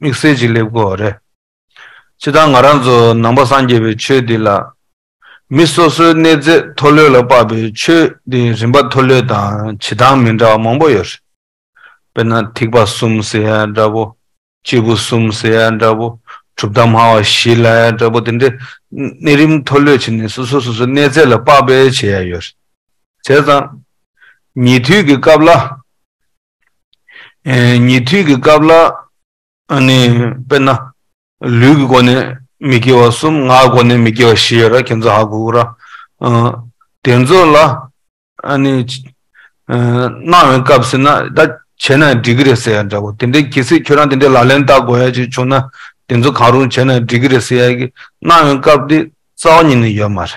དམིགས་བསལ་ཅིག་སླེབས་དགོས་རེད། སྤྱིར་བཏང་ང་རང་ཚོ་ནང་པ་སངས་རྒྱས་པའི་ཆོས་འདི་ལ། མི་སོ་སོའི་གནས་ཚད་མཐོ་ལོས་ལ་དཔག་པའི་ཆོས་འདི་རིམ་པ་མཐོ་ལོས་དང་བྱེད་སྟངས་མི་འདྲ་བ་མང་པོ་ཡོད་རེད། དཔེར་ན་ཐིགས་པ་གསུམ་ཟེར་ཡ་འདྲ་པོ། སྐྱེས་བུ་གསུམ་ཟེར་ཡ་འདྲ་པོ། གྲུབ་མཐའ་སྨྲ་བ་བཞི་ལབ་ཡ་འདྲ་པོ་དེ་འདྲའི་གནས་རིམ་མཐོ་ལོས་བྱས་ནས་སོ་སོ་སོ་སོའི་གནས་ཚད་ལ་དཔག་པའི་བྱེད་ཡ་ཡོད་རེད། བྱས་ཙང་། ཉན་ཐོས་ཀྱི་སྐབས་ལ། ཨེ་ཉན་ཐོས་ཀྱི་སྐབས་ལ། ཨ་ནི་དཔེར་ན། ལུས་ཀྱི་སྒོ་ནས་མི་དགེ་བ་གསུམ། ངག་གི་སྒོ་ནས་མི་དགེ་བ་བཞི་ཡོད་ར། ཁྱེད་ཚོ་ཧ་གོ་གི་ར། ཨ་དེ་ཚོ་ལ་ཨ་ནི་ཨ་གནང་བའི་སྐབས་ཟེར་ན་ད་བྱས་ན་འགྲིག་གི་རེད་ཟེར་ཡ་འདྲ་པོ། དེ་འདྲའི་གལ་སྲིད་ཁྱོད་རང་དེ་འདྲའི་ལག་ལེན་བསྟར་དགོས་ཡ་ཅིག་བྱུང་ན་དེ་ཚོ་གང་རུང་བྱས་ན་འགྲིག་གི་རེད་ཟེར་ཡ་གི་གནང་བའི་སྐབས་དེ་རྩ་བ་ཉིད་ནས་ཡོད་མ་རེད།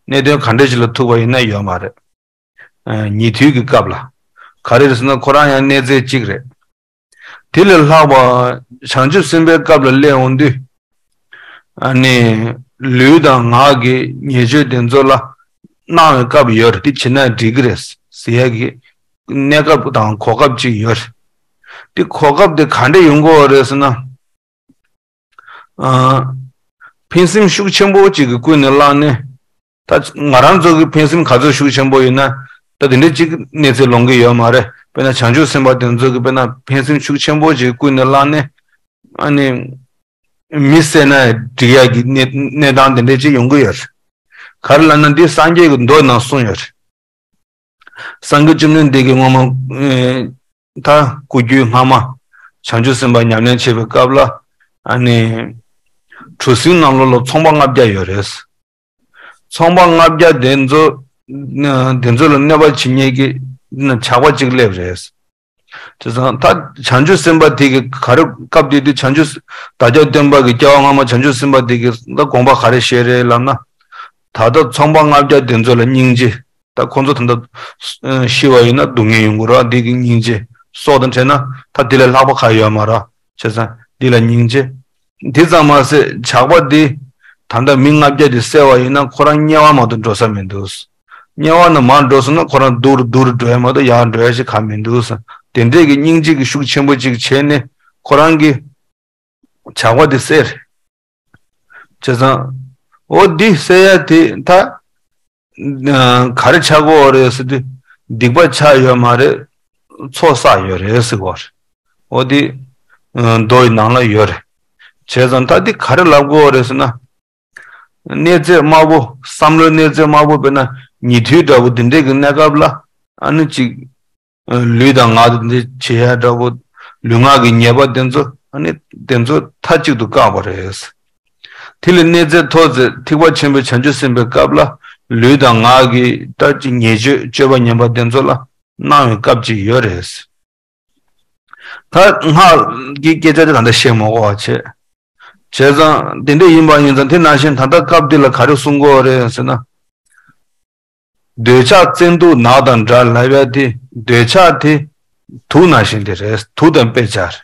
གནད་དོན་ག་འདྲ་ཞིག་ལ་ཐུག་པ་ཡིན་ན་ཡོད་མ་རེད། ཨ་ཉན་ཐོས་ཀྱི་སྐབས་ལ། ག་རེ་རེད་ཟེར་ན་ཁོ་རང་ཡང་གནས་ཚད་གཅིག་རེད། དེ་ལས་ལྷག་པ་བྱང་ཆུབ་སེམས་དཔའི་སྐབས་ལ་སླེབས་འོང་དུས། ཨ་ནི་ལུས་དང་ངག་གི་ཉེས་སྤྱོད་དེ་ཚོ་ལ་གནང་བའི་སྐབས་ཡོད་རེད། དེ་བྱེད་ན་འགྲིག་གི་རེད་ཟེར་ཡ་གི་གནས་སྐབས་དང་གོ་སྐབས་ཅིག་ཡོད་རེད། དེ་གོ་སྐབས་དེ་ག་འདྲ་ཡོང་གི་ཡོད་རེད་ཟེར་ན། ཨ། ཕན་སེམས་ཤུགས་ཆེན་པོ་གཅིག་གིས་ཀུན་ནས་བསླངས་ནས། ད་ང་རང་ཚོ་གི་ཕན་སེམས་ག་ཚོད་ཤུགས་ཆེན་པོ་ཡོད་ན། ད་དེ་འདྲ་གཅིག་གནས་ཚད་ལོང་གི་ཡོད་མ་རེད། དཔེར་ན་བྱང་ཆུབ་སེམས་དཔའ་དེ་ཚོ་གི་དཔེར་ན་ཕན་སེམས་ཤུགས་ཆེན་པོ་གཅིག་ཀུན་ནས་བསླངས་ནས། ཨ་ནི། མི་བསད་ན་འགྲིག་ཡ་གི་གནས་གནས་སྟངས་དེ་འདྲ་གཅིག་ཡོང་གི་ཡོད་རེད། ག་རེ་ལབ་ན་འདི་སངས་རྒྱས་ཀྱི་མདོ་ནང་གསུངས་ཡོད་རེད། སངས་རྒྱས་བཅོམ་ལྡན་འདས་ཀྱིས་སྔོན་མ། ཨེ། ད་སྐུ་རྒྱུད་སྔ་མ། བྱང་ཆུབ་སེམས་དཔའ་ཉམས་ལེན་བྱེད་པའི་སྐབས་ལ། ཨ་ནི། གྲུ་གཟིངས་ནང་ལོགས་ལ་ཚོང་པ་ལྔ་བརྒྱ་ཡོད་རེད། ཚོང་པ་ལྔ་བརྒྱ་དེ་ཚོ། དེ་ཚོ་ལ་གནོད་པ་བྱེད་མཁན་གྱི་ཇག་པ་གཅིག་སླེབས་རེད། དེ་ཙང་ད་བྱང་ཆུབ་སེམས་དཔའ་དེ་གི་ག་རེ་སྐབས་དེ་དུས་བྱང་ཆུབ་བདག་ཅག་སྟོན་པ་གི་སྐྱེ་བ་སྔ་མ་བྱང་ཆུབ་སེམས་དཔའ་དེ་གི་ད་དགོངས་པ་ག་རེ་བཞེས་རེད་ལབ་ན། ད་ལྟ་ཚོང་པ་ལྔ་བརྒྱ་དེ་ཚོ་ལ་སྙིང་རྗེ། ད་ཁོང་ཚོ་ད་ལྟ་ཤི་བ་ཡིན་ན་སྡུག་བསྔལ་ཡོང་གི་རེད། འདི་གི་སྙིང་རྗེ་སྲོག་དང་བྲལ་ན་ད་དེ་ལས་ལྷག་པ་ག་ཡོད་མ་རེད། བྱས་ཙང་འདི་ལ་སྙིང་རྗེ། དེ་ཙམ་མ་ཟད་ཇག་པ་འདི་ད་ལྟ་མི་ལྔ་བརྒྱ་དེ་བསད་པ་ཡིན་ན་ཁོ་རང་དམྱལ་བ་མ་གཏོགས་འགྲོ་ས་མི་འདུག་དམྱལ་བ་ནང་མར་འགྲོ་སོང་ན་ཁོ་རང་སྡུག་རུ་སྡུག་རུ་འགྲོ་ཡ་མ་གཏོགས་ཡར་འགྲོ་ཡ་ཞིག་གང་མི་འདུག་དེ་འདྲས་ཀྱི་སྙིང་རྗེ་གི་ཤུགས་ཆེན་པོ་ཅིག་བྱས་ནས་ཁོ་རང་གི་ཇག་པ་དེ་བསད་རེད། བྱས་ཙང་། འོ་འདི་བསད་ཡ་དེ་ད། ཨ་ག་རེ་ཆགས་ཀྱི་ཡོད་རེད་ཟེར་དུས། སྡིག་པ་ཆགས་ཡོད་མ་རེད། ཚོགས་བསགས་ཡོད་རེད་ཟེར་གྱི་ཡོད་རེད། འོ་འདི། ཨ་མདོ་ཡི་ནང་ལ་ཡོད་རེད། བྱས་ཙང་ད་འདི་ག་རེ་ལབ་ཀྱི་ཡོད་རེད་ཟེར་ན། གནས་ཚད་དམའ་པོ། བསམ་བློའི་གནས་ཚད་དམའ་པོ་དཔེར་ན་ཉན་ཐོས་འདྲ་པོ་འདི་འདྲས་ཀྱི་གནས་སྐབས་ལ་ཨ་ནི་གཅིག་ལུས་དང་ངག་དང་འདི་བྱེད་ཡ་འདྲ་པོ། ལུས་ངག་གི་ཉེས་པ་དེ་ཚོ་ཨ་ནི་དེ་ཚོ་མཐའ་གཅིག་ཏུ་བཀག་པ་རེད། དེ་ལས་གནས་ཚད་མཐོ་ཚད་ཐེག་པ་ཆེན་པོའི་བྱང་ཆུབ་སེམས་དཔའི་སྐབས་ལ་ལུས་དང་ངག་གི་ད་ཅིག་ཉེས་སྤྱོད་སྤྱོད་པ་ངན་པ་དེ་ཚོ་ལ་གནང་བའི་སྐབས་ཅིག་ཡོད་རེད། ད་སྔགས་ཀྱི་སྐད་ཆ་དེ་ད་ལྟ་བཤད་མ་དགོས་པ་བྱས། བྱས་ཙང་དེ་འདྲ་ཡིན་པ་ཡིན་ཙང་དེ་ནང་བཞིན་ད་ལྟ་སྐབས་འདི་ལ་ག་རེ་གསུང་གི་ཡོད་རེད་ཟེར་ན། འདོད་ཆགས་བཙན་དུག་ནག་དང་འདྲ་ལབ་ཡ་དེ། འདོད་ཆགས་དེ་དུག་ནང་བཞིན་དེ་རེད། དུག་དང་དཔེ་བྱས།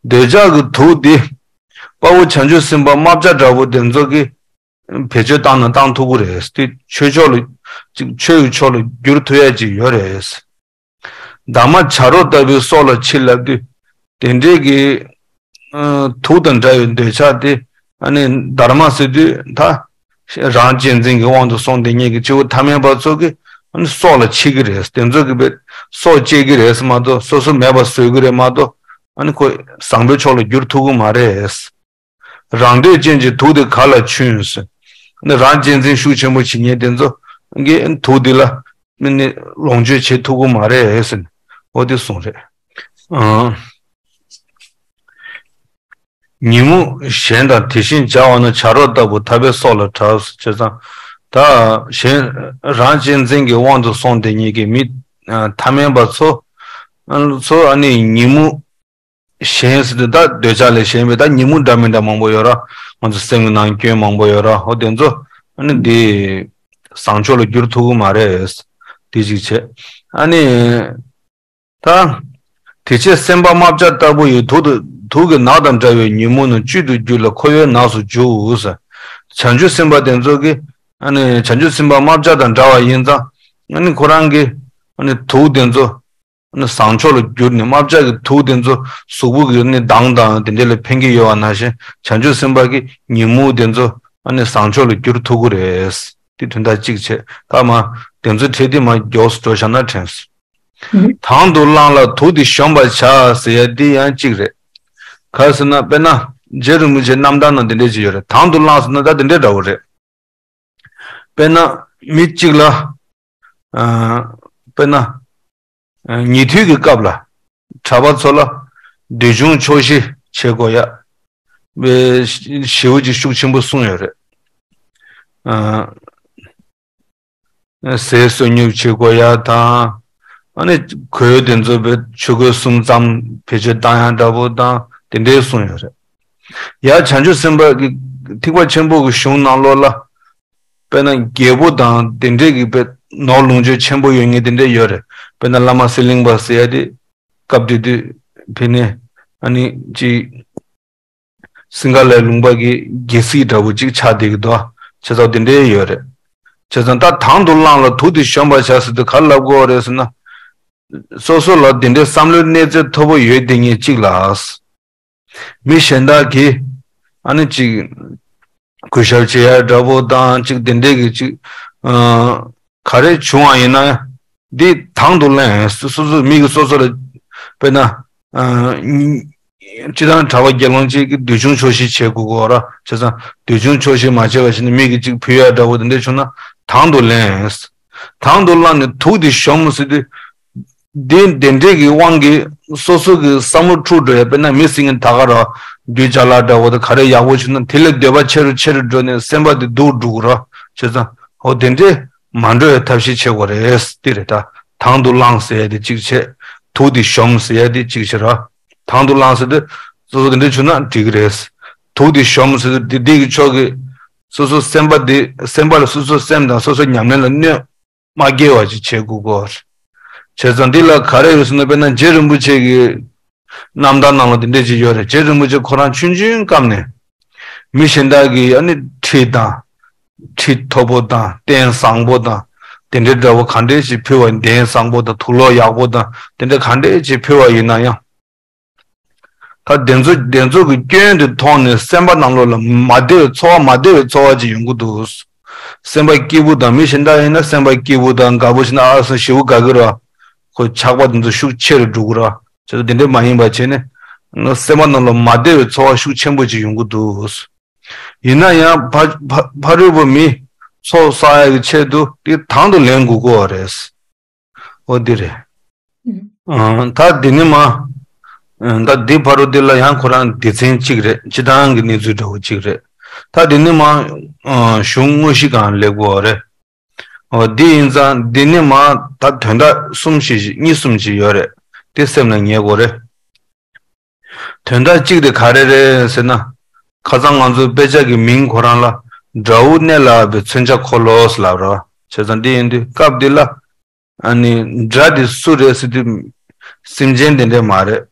འདོད་ཆགས་ཀྱི་དུག་འདི་དཔའ་བོ་བྱང་ཆུབ་སེམས་དཔའ་རྨ་བྱ་འདྲ་པོ་དེ་ཚོ་གིས་བེད་སྤྱོད་བཏང་ན་བཏང་ཐུབ་ཀྱི་རེད། དེ་ཆོས་ཕྱོགས་ལ་ཅིག་ཆོས་ཀྱི་ཕྱོགས་ལ་བསྒྱུར་ཐུབ་ཡ་ཅིག་ཡོད་རེད། འདབ་མ་བྱ་རོག་ལྟ་བུའི་སྲོག་ལ་འཆི་ལབ་དུས། དེ་འདྲའི་གི་ཨ་དུག་དང་འདྲ་བའི་འདོད་ཆགས་དེ་ཨ་ནི་དྷརྨ་ཟེར་དུས་ད་རང་གཅེས་འཛིན་གྱི་དབང་དུ་སོང་དེ་ཉིད་ཀྱི་སྐྱེ་བོ་ཐ་མལ་པ་ཚོ་གི་ཨ་ནི་སྲོག་ལ་འཆི་གི་རེད། དེ་ཚོ་གི་བས་སྲོག་བཅད་ཀྱི་རེད་མ་གཏོགས་སོ་སོ་མེད་པ་བཟོ་གི་རེད་མ་གཏོགས་ཨ་ནི་ཁོ་བཟང་པོའི་ཕྱོགས་ལ་བསྒྱུར་ཐུབ་ཀྱི་མ་རེད། རང་འདོད་ཅན་གྱི་དུག་དེ་ག་ལ་ཆུན་ཟེར། ནི་རང་གཅེས་འཛིན་ཤུགས་ཆེན་པོ་བྱེད་མཁན་དེ་ཚོ་གིས་དུག་འདི་ལ་ནི་ལོངས་སྤྱོད་བྱེད་ཐུབ་ཀྱི་མ་རེད་ཟེར་ནས་འོ་དེ་གསུངས་རེད། ཨང་། ཉིན་མོ་གཞན་དང་དེ་བཞིན་སྦྱར་བ་ན་བྱ་རོག་ལྟ་བུ་ཐར་པའི་སྲོག་ལ་གྲགས་སུ་བྱས་ཙང་། ད་གཞན་རང་གཅེས་འཛིན་གྱི་དབང་དུ་སོང་དེ་ཉིད་ཀྱི་མི་ཐ་མལ་པ་ཚོ་ཚོ་ཨ་ནི་ཉིན་མོ་ གཞན་ཟེར་དུས་ད་འདོད་ཆགས་ལས་གཞན་པའི་ད་ཉོན་མོངས་འདྲ་མི་འདྲ་མང་པོ་ཡོད་ར། ང་ཚོ་སེམས་ཀྱི་ནང་སྐྱོན་མང་པོ་ཡོད་ར། ཧོ་དེ་ཚོ་ཨ་ནི་འདི་བཟང་ཕྱོགས་ལ་བསྒྱུར་ཐུབ་ཀྱི་མ་རེད། དེ་གཅིག་བྱས། ཨ་ནི། ད། དེ་ཕྱིར་སེམས་པ་རྨ་བྱ་ལྟ་བུ་ཡི་དུག་དུ་དུག་གི་ནགས་དང་འདྲ་བའི་ཉོན་མོངས་ནི་བཅུད་དུ་གྱུར་ལ་ཁོ་བོའི་ནགས་སུ་འཇུག་ཟེར། བྱང་ཆུབ་སེམས་དཔའ་དེ་ཚོ་གི་ཨ་ནི་བྱང་ཆུབ་སེམས་དཔའ་རྨ་བྱ་དང་འདྲ་བ་ཡིན་ཙང་ཨ་ནི་ཁོ་རང་གི་ཨ་ནི་དུག་དེ་ཚོ་ཨ་ནི་བཟང་ཕྱོགས་ལ་བསྒྱུར་ནས་རྨ་བྱ་གི་དུག་དེ་ཚོ་གཟུགས་པོ་གི་ཨ་ནི་མདངས་དང་དེ་འདྲ་ལ་ཕན་གྱི་ཡོད་པ་ནང་བཞིན་བྱང་ཆུབ་སེམས་དཔའ་གི་ཉོན་མོངས་དེ་ཚོ་ཨ་ནི་བཟང་ཕྱོགས་ལ་བསྒྱུར་ཐུབ་ཀྱི་རེད། དེ་དོན་དག་གཅིག་བྱས། ད་མ་དེ་ཚོ་ཁྲིད་དེ་མ་མགྱོགས་སུ་འགྲོ་བཞག་ན་དྲན་སོང་། དང་དུ་བླངས་ལ་དུག་དེ་གཞོམ་པར་བྱ་ཟེར་ཡ་འདི་ཡང་གཅིག་རེད། ག་ཟེར་ན་དཔེར་ན་རྗེ་རིན་པོ་ཆེ་རྣམ་ཐར་ནང་འདི་འདྲས་ཅིག་ཡོད་རེད། དང་དུ་བླངས་ཟེར་ན་ད་འདི་འདྲས་འདྲ་བོ་རེད། དཔེར་ན་མི་གཅིག་ལ། ཨ། དཔེར་ན། ཨ། ཉེ་དུས་ཀྱི་སྐབས་ལ་གྲྭ་པ་ཚོ་ལ་འདོད་ཆུང་ཆོག་ཤེས་བྱེད་དགོས་ཡ། ཞེ་པོ་ཅིག་ཤུགས་ཆེན་པོ་གསུངས་ཡོད་རེད། ཨ། ཟས་གསོལ་སྙུག་བྱེད་དགོས་ཡ་དང་། ཨ་ནི་གོས་དེ་ཚོ་བས་ཆུ་གོས་གསུམ་ཙམ་བེད་སྤྱོད་བཏང་ཡ་འདྲ་པོ་དང་དེ་འདྲའི་གསུངས་ཡོད་རེད། ཡ་བྱང་ཆུབ་སེམས་དཔའ་གི་ཐེག་པ་ཆེན་པོ་གི་གཞུང་ནང་ལོགས་ལ། དཔེར་ན་རྒྱལ་པོ་དང་དེ་འདྲས་ཀྱི་དཔེ་ནོར་ལོངས་སྤྱོད་ཆེན་པོ་ཡོད་མཁན་དེ་འདྲས་ཡོད་རེད། དཔེར་ན་བླ་མ་གསེར་གླིང་པ་ཟེར་ཡ་དེ་སྐབས་དེ་དུས་ཕེ་ནེ་ཨ་ནི་ཅི། སིང་ག་ལའི་ལུང་པ་གི་རྒྱལ་སྲིད་འདྲ་བོ་ཅིག་ཆགས་བསྡད་ཀྱི་འདུག་བྱས་ཙང་དེ་འདྲའི་ཡོད་རེད། བྱས་ཙང་ད་དང་དུ་བླངས་ལ་དུག་དེ་གཞོམ་པར་བྱ་ཟེར་དུས་ག་རེ་ལབ་དགོས་རེད་ཟེར་ན། སོ་སོ་ལ་དེ་འདྲའི་བསམ་བློའི་གནས་ཚད་མཐོ་པོ་ཡོད་དེ་ངས་གཅིག་ལ། མི་གཞན་དག་གིས་ཨ་ནི་ཅིག་གུས་ཞབས་བྱེད་ཡ་འདྲ་པོ་དང་ཅིག་དེ་འདྲས་ཀྱི་ཅིག་ཨ། ག་རེ་བྱུང་བ་ཡིན་ན་འདི་དང་དུ་ལེན། སོ་སོ་མི་གི་སོ་སོ་ལ་དཔེར་ན་ཨ། སྤྱི་བཏང་གྲྭ་པ་དགེ་སློང་གཅིག་གིས་འདོད་ཆུང་ཆོག་ཤེས་བྱེད་དགོས་ཀྱི་ཡོད་ར། བྱས་ཙང་འདོད་ཆུང་ཆོག་ཤེས་མ་བྱས་པ་བྱས་ན་མི་གི་ཅིག་ཕུལ་ཡ་འདྲ་པོ་དེ་འདྲས་བྱུང་ན་དང་དུ་ལེན། དང་དུ་བླངས་ནས་དུག་དེ་གཞོམ་ཟེར་དུས། འདི་དེ་འདྲས་ཀྱི་དབང་གིས་སོ་སོ་གི་བསམ་བློ་འཁྲུག་འགྲོ་ཡ། དཔེར་ན་མི་ཟེར་མཁན་ད་ག་ར་རྒྱུ་ཅ་ལག་འདྲ་བོ་དང་ག་རེ་ཡག་པོ་བྱུང་ན་དེ་ལས་འདོད་པ་ཆེ་རུ་ཆེ་རུ་འགྲོ་ནས་སེམས་པ་དེ་སྡུག་འགྲོ་གི་ར། བྱས་ཙང་འོ་དེ་འདྲས་མ་འགྲོ་ཡ་ཐབས་ཤེས་བྱེད་དགོས་རེད། དེ་རེད་ད། དང་དུ་བླངས་ཟེར་ཡ་དེ་གཅིག་བྱས། དུག་དེ་གཞོམ་ཟེར་ཡ་དེ་གཅིག་བྱས་ར། དང་དུ་བླངས་ཟེར་དུས་སོ་སོ་དེ་འདྲས་བྱུང་ན་འགྲིག་གི་རེད། དུག་དེ་གཞོམ་ཟེར་དུས་དེ་དེ་གི་ཕྱོགས་ཀྱི་སོ་སོ་སེམས་པ་དེ་སེམས་པ་ལ་སོ་སོ་སེམས་དང་སོ་སོ་ཉམས་ལེན་ལ་གནོད། མ་སྐྱེ་བ་ཅིག་བྱེད་དགོས་ཀྱི་ཡོད་རེད། བྱས་ཙང་འདི་ལ་ག་རེ་ཡོད་ཟེར་ན། དཔེར་ན་རྗེ་རིན་པོ་ཆེ་གི་རྣམ་ཐར་ནང་ལ་འདི་འདྲས་ཅིག་ཡོད་རེད། རྗེ་རིན་པོ་ཆེ་ཁོ་རང་ཆུང་ཆུང་སྐབས་ནས་མི་གཞན་དག་གིས་ཨ་ནི་ཁྲི་དང་། ཁྲི་མཐོ་པོ་དང་རྟེན་བཟང་པོ་དང་དེ་འདྲའི་འདྲ་བོ་ག་འདྲས་ཅིག་ཕུལ་བ། གདན་བཟང་པོ་དང་དུག་ལོག་ཡག་པོ་དང་དེ་འདྲ་ག་འདྲས་ཅིག་ཕུལ་བ་ཡིན་ན་ཡང་། ད་དེ་ཚོ་དེ་ཚོ་གི་སྐྱོན་དེ་མཐོང་ནས་སེམས་པ་ནང་ལོགས་ལ་མ་བདེ་བའི་ཚོར་བ། མ་བདེ་བའི་ཚོར་བ་ཅིག་ཡོང་གི་འདུག་སེམས་པ་སྐྱིད་པོ་དང་། མི་གཞན་དག་ཡིན་ན་སེམས་པ་སྐྱིད་པོ་དང་དགའ་པོ་བྱས་ན་ཨ་སོ་ཞེ་པོ་དགའ་གི་ར། ཁོ་ཆགས་པ་དེ་ཚོ་ཤུགས་ཆེ་རུ་འགྲོ་གི་ར། བྱས་ཙང་དེ་འདྲ་མ་ཡིན་པ་བྱས་ནས་སེམས་པ་ནང་ལ་མ་བདེ་བའི་ཚོར་བ་ཤུགས་ཆེན་པོ་ཅིག་ཡོང་གི་འདུག་ཡིན་ན་ཡང་ཕ་ཕ་ཕ་རོལ་པོ་མི་ཚོགས་བསགས་ཡག་གི་ཆེད་དུ་དེ་དང་དུ་ལེན་དགོས་ཀྱི་ཡོད་རེད། ཨོ་འདི་རེད། ཨ། ད་འདི་ནི་མ། ཨ། ད་འདི་ཕ་རོལ་འདི་ལ་ཡང་ཁོ་རང་སྡེ་ཚན་གཅིག་རེད། སྤྱི་བཏང་གི་གནས་ཚུལ་འདྲ་བོ་གཅིག་རེད། ད་འདི་ནི་མ། ཨ། གཞུང་དངོས་གཞི་སྒང་སླེབས་དགོས་རེད། ཨོ་འདི་ཡིན་ཙང་འདི་ནི་མ། ད་དོན་དག་གསུམ་ཞིག་གཉིས་གསུམ་ཞིག་ཡོད་རེད། དེ་སེམས་ལ་ངེས་དགོས་རེད། དོན་དག་གཅིག་དེ་ག་རེ་རེད་ཟེར་ན། ཁ་སང་ང་ཚོ་དཔེ་ཆ་གི་མིང་ཁོ་རང་ལ་དགྲ་བོ་གནད་ལ་བབས་པའི་མཚོན་ཆ་འཁོར་ལོ་ཟེར་ལབ་རོ། བྱས་ཙང་འདི་ཡིན་དུས་སྐབས་འདི་ལ་ཨ་ནི་དགྲ་དེ་སུ་རེད་ཟེར་དུས་སེམས་ཅན་དེ་འདྲས་མ་རེད།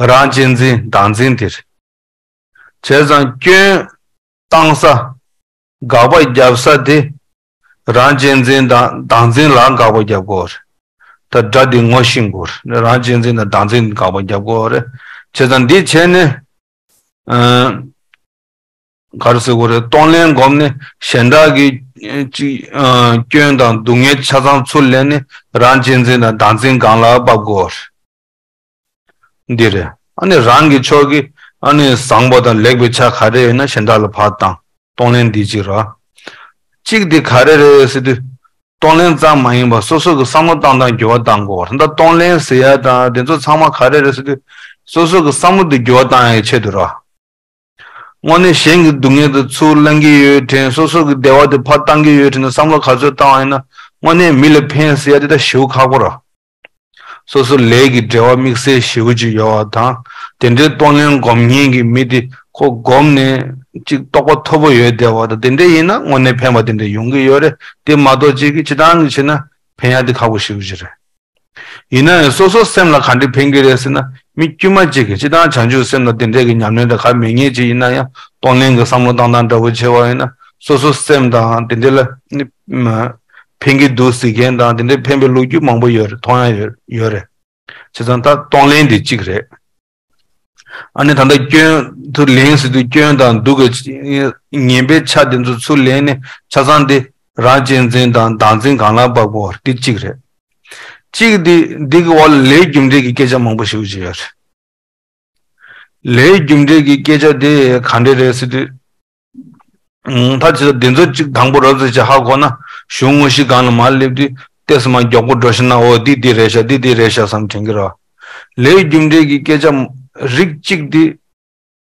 རང་གཅེས་འཛིན་བདག་འཛིན་དེ་རེད། བྱས་ཙང་སྐྱོན་བཏང་ས། དགག་པ་རྒྱབ་ས་དེ་རང་གཅེས་འཛིན་དང་བདག་འཛིན་ལ་དགག་པ་རྒྱབ་དགོས་རེད། ད་དགྲ་དེ་ངོ་ཤེས་དགོས་རེད། རང་གཅེས་འཛིན་དང་བདག་འཛིན་དགག་པ་རྒྱབ་དགོས་རེད། བྱས་ཙང་འདི་བྱས་ནས་ཨ། ག་རེ་ཟེར་དགོས་རེད། གཏོང་ལེན་བསྒོམས་ནས་གཞན་དག་གི་ཅིག་ཨ། སྐྱོན་དང་སྡུག་བསྔལ་ཆ་ཚང་ཚུར་ལེན་ནས་རང་གཅེས་འཛིན་དང་བདག་འཛིན་སྒང་ལ་ཕབ་དགོས་རེད། འདི་རེད། ཨ་ནི་རང་གི་ཕྱོགས་ཀྱི་ཨ་ནི་བཟང་པོ་དང་ལེགས་པའི་ཆ་ག་རེ་ཡོད་ན་གཞན་དག་ལ་ཕར་བཏང་། གཏོང་ལེན་འདི་གཅིག་ར། གཅིག་འདི་ག་རེ་རེད་ཟེར་དུས། གཏོང་ལེན་ཙམ་མ་ཡིན་པར་སོ་སོ་གི་བསམ་བློ་བཏང་སྟངས་འགྱུར་བ་གཏང་དགོས། ད་གཏོང་ལེན་ཟེར་ཡ་དང་དེ་ཚོ་ཚང་མ་ག་རེ་རེད་ཟེར་དུས། སོ་སོ་གི་བསམ་བློ་འདི་འགྱུར་བ་གཏང་ཡའི་ཆེད་དུ་ར། དངོས་གནས་གཞན་གྱི་སྡུག་བསྔལ་དེ་ཚུར་ལེན་གྱི་ཡོད་དྲན། སོ་སོ་གི་བདེ་བ་དེ་ཕར་བཏང་གི་ཡོད་དྲན་ནས་བསམ་བློ་ག་ཚོད་བཏང་བ་ཡིན་ན་དངོས་གནས་མི་ལ་ཕན་ཟེར་ཡ་དེ་ད་ཞེ་པོ་ཁག་པོ་ར། སོ་སོ་ལས་ཀྱི་འབྲེལ་བ་དམིགས་བསལ་ཞེ་པོ་ཅིག་ཡོད་པ་དང་ དེ་འདྲའི་གཏོང་ལེན་སྒོམ་མཁན་གྱི་མི་དེ་ཁོ་སྒོམ་ནས་ཅིག་རྟོགས་པ་མཐོ་པོ་ཡོད་བསྡད་པ་དང་དེ་འདྲ་ཡིན་ན་དངོས་གནས་ཕན་པ་དེ་འདྲ་ཡོང་གི་ཡོད་རེད། དེ་མ་གཏོགས་ཅིག་གིས་སྤྱིར་བཏང་གི་བྱས་ན་ཕན་ཡག་དེ་ཁག་པོ་ཞེ་པོ་ཅིག་རེད། ཡིན་ན་ཡང་སོ་སོ་སེམས་ལ་ག་འདྲ་ཕན་གྱི་རེད་ཟེར་ན། མི་དཀྱུས་མ་གཅིག་གིས་སྤྱིར་བཏང་བྱང་ཆུབ་སེམས་ལ་དེ་འདྲས་ཀྱི་ཉམས་ལེན་དང་ག་མེད་མཁན་ཅིག་ཡིན་ན་ཡང་གཏོང་ལེན་གྱི་བསམ་བློ་བཏང་སྟངས་འདྲ་བོ་བྱས་པ་ཡིན་ན་སོ་སོ་སེམས་དང་དེ་འདྲས་ལ་ནི་ཕན་གྱི་འདུག་ཟེར་མཁན་དང་དེ་འདྲས་ཕན་པའི་ལོ་རྒྱུས་མང་པོ་ཡོད་རེད། མཐོང་ཡག་ཡོད་ཡོད་རེད། བྱས་ཙང་ད་གཏོང་ལེན་དེ་གཅིག་རེད། ཨ་ནི་ད་ལྟ་སྐྱོན་དུ་ལེན་ཟེར་དུས་སྐྱོན་དང་སྡུག་གི་ངན་པའི་ཆ་དེ་ཚོ་ཚུར་ལེན་ནས་ཆ་ཚང་དེ་རང་གཅེས་འཛིན་དང་བདག་འཛིན་གང་ལ་བབ་དགོས་པ་དེ་གཅིག་རེད། གཅིག་དེ་འདི་གི་འོག་ལ་ལས་རྒྱུ་འབྲས་ཀྱི་སྐད་ཆ་མང་པོ་ཞེ་པོ་ཅིག་ཡོད་རེད། ལས་རྒྱུ་འབྲས་ཀྱི་སྐད་ཆ་དེ་ག་འདྲ་རེད་ཟེར་དུས། ད་ཅི་འདི་ཚོ་གཅིག་དང་པོ་རབ་ཙམ་ཅིག་ཧ་གོ་ན་གཞུང་དངོས་གཞི་སྒང་ལ་མར་སླེབས་དུས་ཏོག་ཙམ་མར་མགྱོགས་པོ་འགྲོ་ཤེས་ན། འོ་འདི་འདི་རེད་ཤག་འདི་འདི་རེད་ཤག་བསམ་དྲན་གྱི་རེད་བ། ལས་རྒྱུ་འབྲས་ཀྱི་སྐད་ཆ་རིགས་གཅིག་འདི་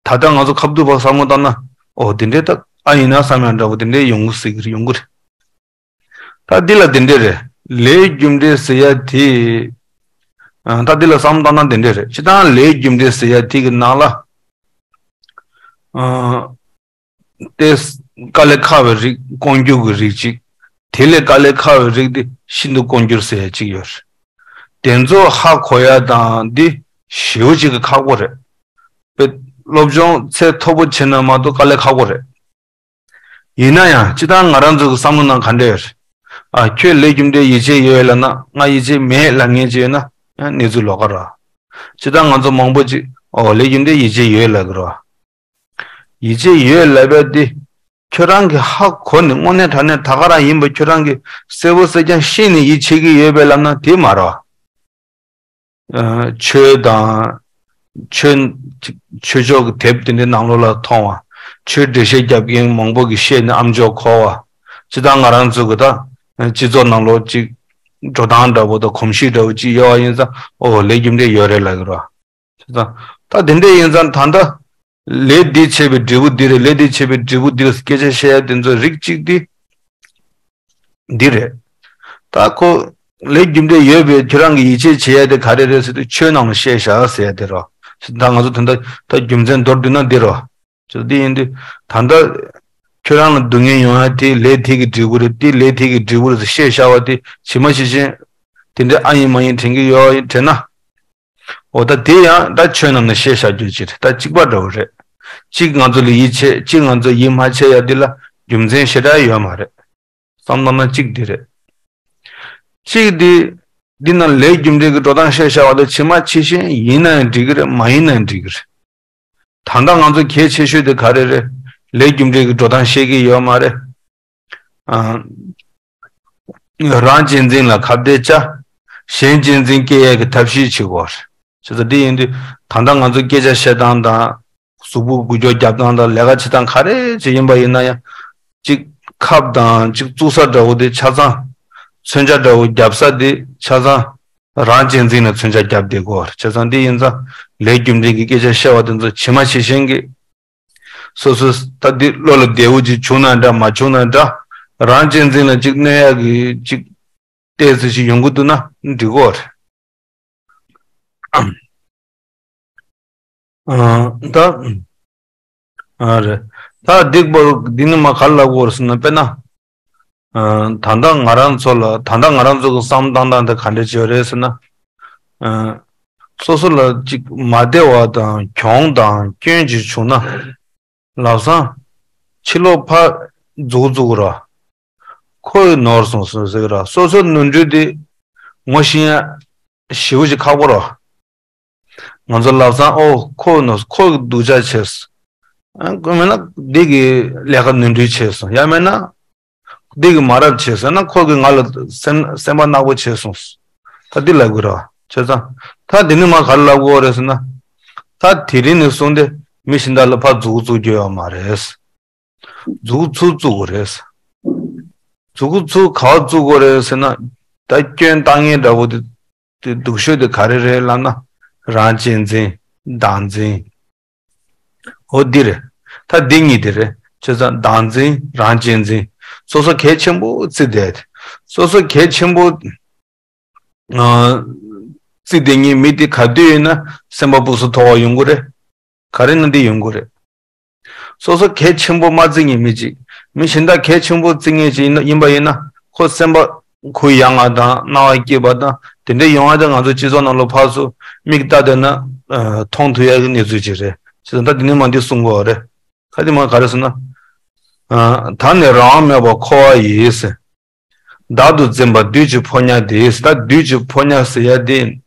ད་ལྟ་ང་ཚོ་ཁ་ཐུག་ཕར་བསམ་བློ་བཏང་ན། འོ་འདི་འདྲས་ད་ཨ་ཡིན་ན་བསམ་ཡག་འདྲ་བོ་དེ་འདྲས་ཡོང་གི་སྲིད་ཀྱི་རེད། ཡོང་གི་རེད། ད་འདི་ལ་དེ་འདྲས་རེད། ལས་རྒྱུ་འབྲས་ཟེར་ཡག་དེ། ཨ། ད་འདི་ལ་བསམ་བློ་བཏང་ན་དེ་འདྲས་རེད། སྤྱིར་བཏང་ལས་རྒྱུ་འབྲས་ཟེར་ཡག་དེ་གི་ནང་ལ། ཨ། དེ་དཀའ་ལས་ཁག་པའི་རིགས་དཀོན་འགྱུར་གྱི་རིགས་གཅིག་དེ་ལས་དཀའ་ལས་ཁག་པའི་རིགས་དེ་ཤིན་ཏུ་དཀོན་འགྱུར་ཟེར་ཡག་གཅིག་ཡོད་རེད། དེ་ཚོ་ཧ་གོ་ཡག་དང་འདི་ཞེ་པོ་ཅིག་གི་ཁག་པོ་རེད། དཔེ་སློབ་སྦྱོང་ཚད་མཐོ་པོ་བྱས་ན་མ་གཏོགས་དཀའ་ལས་ཁག་པོ་རེད། ཡིན་ན་ཡང་སྤྱིར་བཏང་ང་རང་ཚོ་གི་བསམ་བློ་ནང་ག་འདྲ་ཡོད་རེད། ཨ། ཁྱོད་ལས་རྒྱུ་འབྲས་ཡིད་ཆེས་ཡོད་ལབ་ན། ང་ཡིད་ཆེས་མེད་ལབ་མཁན་ཅིག་ཡོད་ན་ཡང་གནས་ཚུལ་ལོགས་ཀ་རེད། སྤྱིར་བཏང་ང་ཚོ་མང་པོ་ཅིག་འོ་ལས་རྒྱུ་འབྲས་ཡིད་ཆེས་ཡོད་ལབ་ཀྱི་རེད། ཡིད་ཆེས་ཡོད་ལབ་ཡག་དེ་ཁྱོད་རང་གིས་ཧ་གོ་ནས་དངོས་གནས་དྲང་གནས་ད་ག་རང་ཡིན་པ་ཁྱོད་རང་གིས་གསལ་པོ་གསལ་རྐྱང་ཤེས་ནས་ཡིད་ཆེས་ཀྱི་ཡོད་པས་ལབ་ན་དེ་མ་རེད། ཨ། ཆོས་དང་། ཆོས་ཆོས་ཕྱོགས་ཀྱི་དེབ་དེ་འདྲའི་ནང་ལོགས་ལ་མཐོང་བ། ཆོས་འགྲེལ་བཤད་རྒྱབ་མཁན་མང་པོ་གིས་བཤད་ནས་ཨ་མཆོག་གོ་བ། སྤྱིར་བཏང་ང་རང་ཚོ་གི་ད་སྤྱི་ཚོགས་ནང་ལོགས་ཅིག་འགྲོ་སྟངས་འདྲ་བོ་དང་གོམས་གཤིས་འདྲ་བོ་ཅིག་ཡོད་པ་ཡིན་ཙང་། འོ་ལས་རྒྱུ་འབྲས་ཡོད་རེད་ལབ་ཀྱི་རེད། བྱས་ཙང་ད་དེ་འདྲ་ཡིན་ཙང་ད་ལྟ་ལས་འདི་བྱས་པའི་འབྲས་བུ་འདི་རེད། ལས་འདི་བྱས་པའི་འབྲས་བུ་འདི་རེད། སྐད་ཆ་བཤད་ཡག་དེ་ཚོ་རིགས་གཅིག་དེ་འདི་རེད། ད་ཁོ་ལས་རྒྱུ་འབྲས་ཡོད་པའི་ཁྱོད་རང་གིས་ཡིད་ཆེས་བྱེད་ཡག་དེ་ག་རེ་རེད་ཟེར་དུས་ཆོས་ནང་ལ་བཤད་བཞག་ཟེར་ཡག་དེ་རེད། ད་ང་ཚོ་དོན་དག་ད་རྒྱུ་མཚན་མདོར་བསྡུས་ན་འདི་རེད། ཅོ་འདི་ཡིན་དུས་ད་ལྟ་ཁྱོད་རང་ལ་སྡུག་བསྔལ་ཡོང་ཡག་དེ་ལས་དེ་གི་འབྲས་བུ་རེད། དེ་ལས་དེ་གི་འབྲས་བུ་རེད་ཟེར་བཤད་བཞག་པ་དེ་ཇི་མ་ཇི་བཞིན་དེ་འདྲ་ཨ་ཡིན་མ་ཡིན་དྲན་གྱི་ཡོད་དྲན་ན། འོ་ད་དེ་ཡང་ད་ཆོས་ནང་ནས་བཤད་བཞག་རྒྱུ་ཅིག་རེད། ད་གཅིག་པ་འདྲ་བོ་རེད། གཅིག་ང་ཚོ་ལ་ཡིད་ཆེས། གཅིག་ང་ཚོ་ཡིད་མ་ཆེས་ཡག་འདི་ལ་རྒྱུ་མཚན་ཞེ་དྲག་ཡོད་མ་རེད། བསམ་བློ་ན་གཅིག་འདི་རེད། གཅིག་འདི། འདི་ན་ལས་རྒྱུ་འབྲས་ཀྱི་འགྲོ་སྟངས་བཤད་བཞག་པ་ལ་ཇི་མ་ཇི་བཞིན་ཡིན་ན་ཡང་འགྲིག་གི་རེད། མ་ཡིན་ན་ཡང་འགྲིག་གི་རེད། ད་ལྟ་ང་ཚོ་གལ་ཆེ་ཤོས་དེ་ག་རེ་རེད། ལས་རྒྱུ་འབྲས་ཀྱི་འགྲོ་སྟངས་ཤེས་ཀྱི་ཡོད་མ་རེད། ཨ། རང་གཅེས་འཛིན་ལ་ཁ་གཏད་བཅའ། གཞན་གཅེས་འཛིན་སྐྱེ་ཡས་ཀྱི་ཐབས་ཤེས་བྱེད་དགོས་རེད། བྱས་ཙང་འདི་ཡིན་དུས་ད་ལྟ་ང་ཚོ་སྐད་ཆ་བཤད་སྟངས་དང་། གཟུགས་པོ་འགུལ་སྐྱོད་རྒྱབ་སྟངས་དང་། ལས་ཀ་བྱེད་སྟངས་ག་རེ་ཅིག་ཡིན་པ་ཡིན་ན་ཡང་། གཅིག་ཁབ་དང་གཅིག་བཙུགས་ས་འདྲ་བོ་དེ་ཆ་ཚང་། མཚོན་ཆ་འདྲ་བོ་རྒྱབ་ས་དེ་ཆ་ཚང་། རང་གཅེས་འཛིན་ལ་མཚོན་ཆ་རྒྱབ་བསྡད་དགོས་རེད། བྱས་ཙང་འདི་ཡིན་ཙང་ལས་རྒྱུ་འབྲས་ཀྱི་སྐད་ཆ་བཤད་པ་དེ་ཚོ་ཇི་མ་ཇི་བཞིན་གྱི། སོ་སོ་ད་འདི་བློ་ལ་བདེ་བོ་ཅིག་བྱུང་ན་འདྲ། མ་བྱུང་ན་འདྲ། རང་གཅེས་འཛིན་ལ་ཅིག་གནོད་ཡག་གི་ཅིག་ཏོག་ཙམ་ཞིག་ཡོང་གི་འདུག་ན་འགྲིག་གོ་རེད། ཨ། ད། ཨ་རེད། ད་འདི་པར་འདི་ནི་མ་ག་རེ་ལབ་དགོས་རེད་ཟེར་ན། དཔེར་ན། ཨ། ད་ལྟ་ང་རང་ཚོ་ལ། ད་ལྟ་ང་རང་ཚོ་གི་བསམ་བཏང་སྟངས་དེ་ག་འདྲ་ཅིག་ཡོད་རེད་ཟེར་ན། ཨ། སོ་སོ་ལ་ཅིག་མ་བདེ་བ་དང་གྱོང་དང་སྐྱོན་ཅིག་བྱུང་ན། ལམ་སང་ཕྱི་ལོགས་ཕར་འཛུགས་འཛུགས་ར། ཁོ་ཡི་ནོར་སོང་ཟེར་གི་ར། སོ་སོ་ནོར་འཁྲུལ་དེ་ངོ་ཤེས་ཡ་ཞེ་པོ་ཅིག་ཁག་པོ་ར། ང་ཚོ་ལམ་སང་ཨོ་ཁོ་ནོར། ཁོ་གི་སྡུག་ཅག་བྱས་སོང་། ཨ། ཁོ་མེད་ན་འདི་གི་ལས་ཀ་ནོར་འཁྲུལ་བྱས་སོང་། ཡང་མེད་ན་འདི་གི་མ་རབས་བྱས་སོང་ན་ཁོ་གིས་ང་ལ་སེམས་སེམས་པ་ནག་པོ་བྱས་སོང་། ད་འདི་ལབ་དགོས་ར། བྱས་ཙང་ད་འདི་ནི་མ་ག་རེ་ལབ་དགོས་རེད་ཟེར་ན། ད་དེ་རིང་ནས་བཟུང་སྟེ་མི་གཞན་དག་ལ་ཕར་མཛུབ་གུ་བཙུགས་རྒྱུ་ཡོད་མ་རེད། མཛུབ་གུ་ཚུར་བཙུགས་དགོས་རེད། མཛུབ་གུ་ཚུར་ག་པར་བཙུགས་དགོས་རེད་ཟེར་ན། ད་སྐྱོན་བཏང་མཁན་འདྲ་བོ་དེ། དེ་སྡུག་ཤོས་དེ་ག་རེ་རེད་ལབ་ན། རང་གཅེས་འཛིན། བདག་འཛིན། འོ་འདི་རེད། ད་འདི་གཉིས་དེ་རེད། བྱས་ཙང་བདག་འཛིན་རང་གཅེས་འཛིན། སོ་སོ་གལ་ཆེན་པོ་བརྩི་བསྡད། སོ་སོ་གལ་ཆེན་པོ། ཨ། བརྩི་བསྡད་མཁན་མི་དེ་ག་དུས་ཡིན་ན་སེམས་པ་སྤུ་སུ་མཐོ་བ་ཡོང་གི་རེད། ག་རེ་ན་འདི་ཡོང་གི་རེད། སོ་སོ་གལ་ཆེན་པོ་མ་བརྩི་མཁན་མི་གཅིག་མི་གཞན་དག་གལ་ཆེན་པོ་བརྩི་མཁན་ཅིག་ཡིན་ན་ཡིན་པ་ཡིན་ན་ཁོ་སེམས་པ་གུ་ཡངས་པ་དང་སྣང་བ་སྐྱིད་པ་དང་དེ་འདྲ་ཡོང་བ་དེ་ང་ཚོ་སྤྱི་ཚོགས་ནང་ལ་ཕར་ཚུར་མིག་ལྟ་བསྡད་ན་མཐོང་ཐུབ་ཡག་གི་གནས་ཚུལ་ཅིག་རེད། བྱས་ཙང་ད་འདི་ནས་མ་འདི་གསུང་གི་ཡོད་རེད། ད་འདི་མ་ག་རེ་ཟེར་ན། ད་ནི་རང་དབང་མེད་པར་འཁོར་བ་ཡི། བདག་ཏུ་འཛིན་པ་བདུད་ཀྱི་ཕོ་ཉ་དེ། ད་བདུད་ཀྱི་ཕོ་ཉ་ཟེར་ཡ་དེ།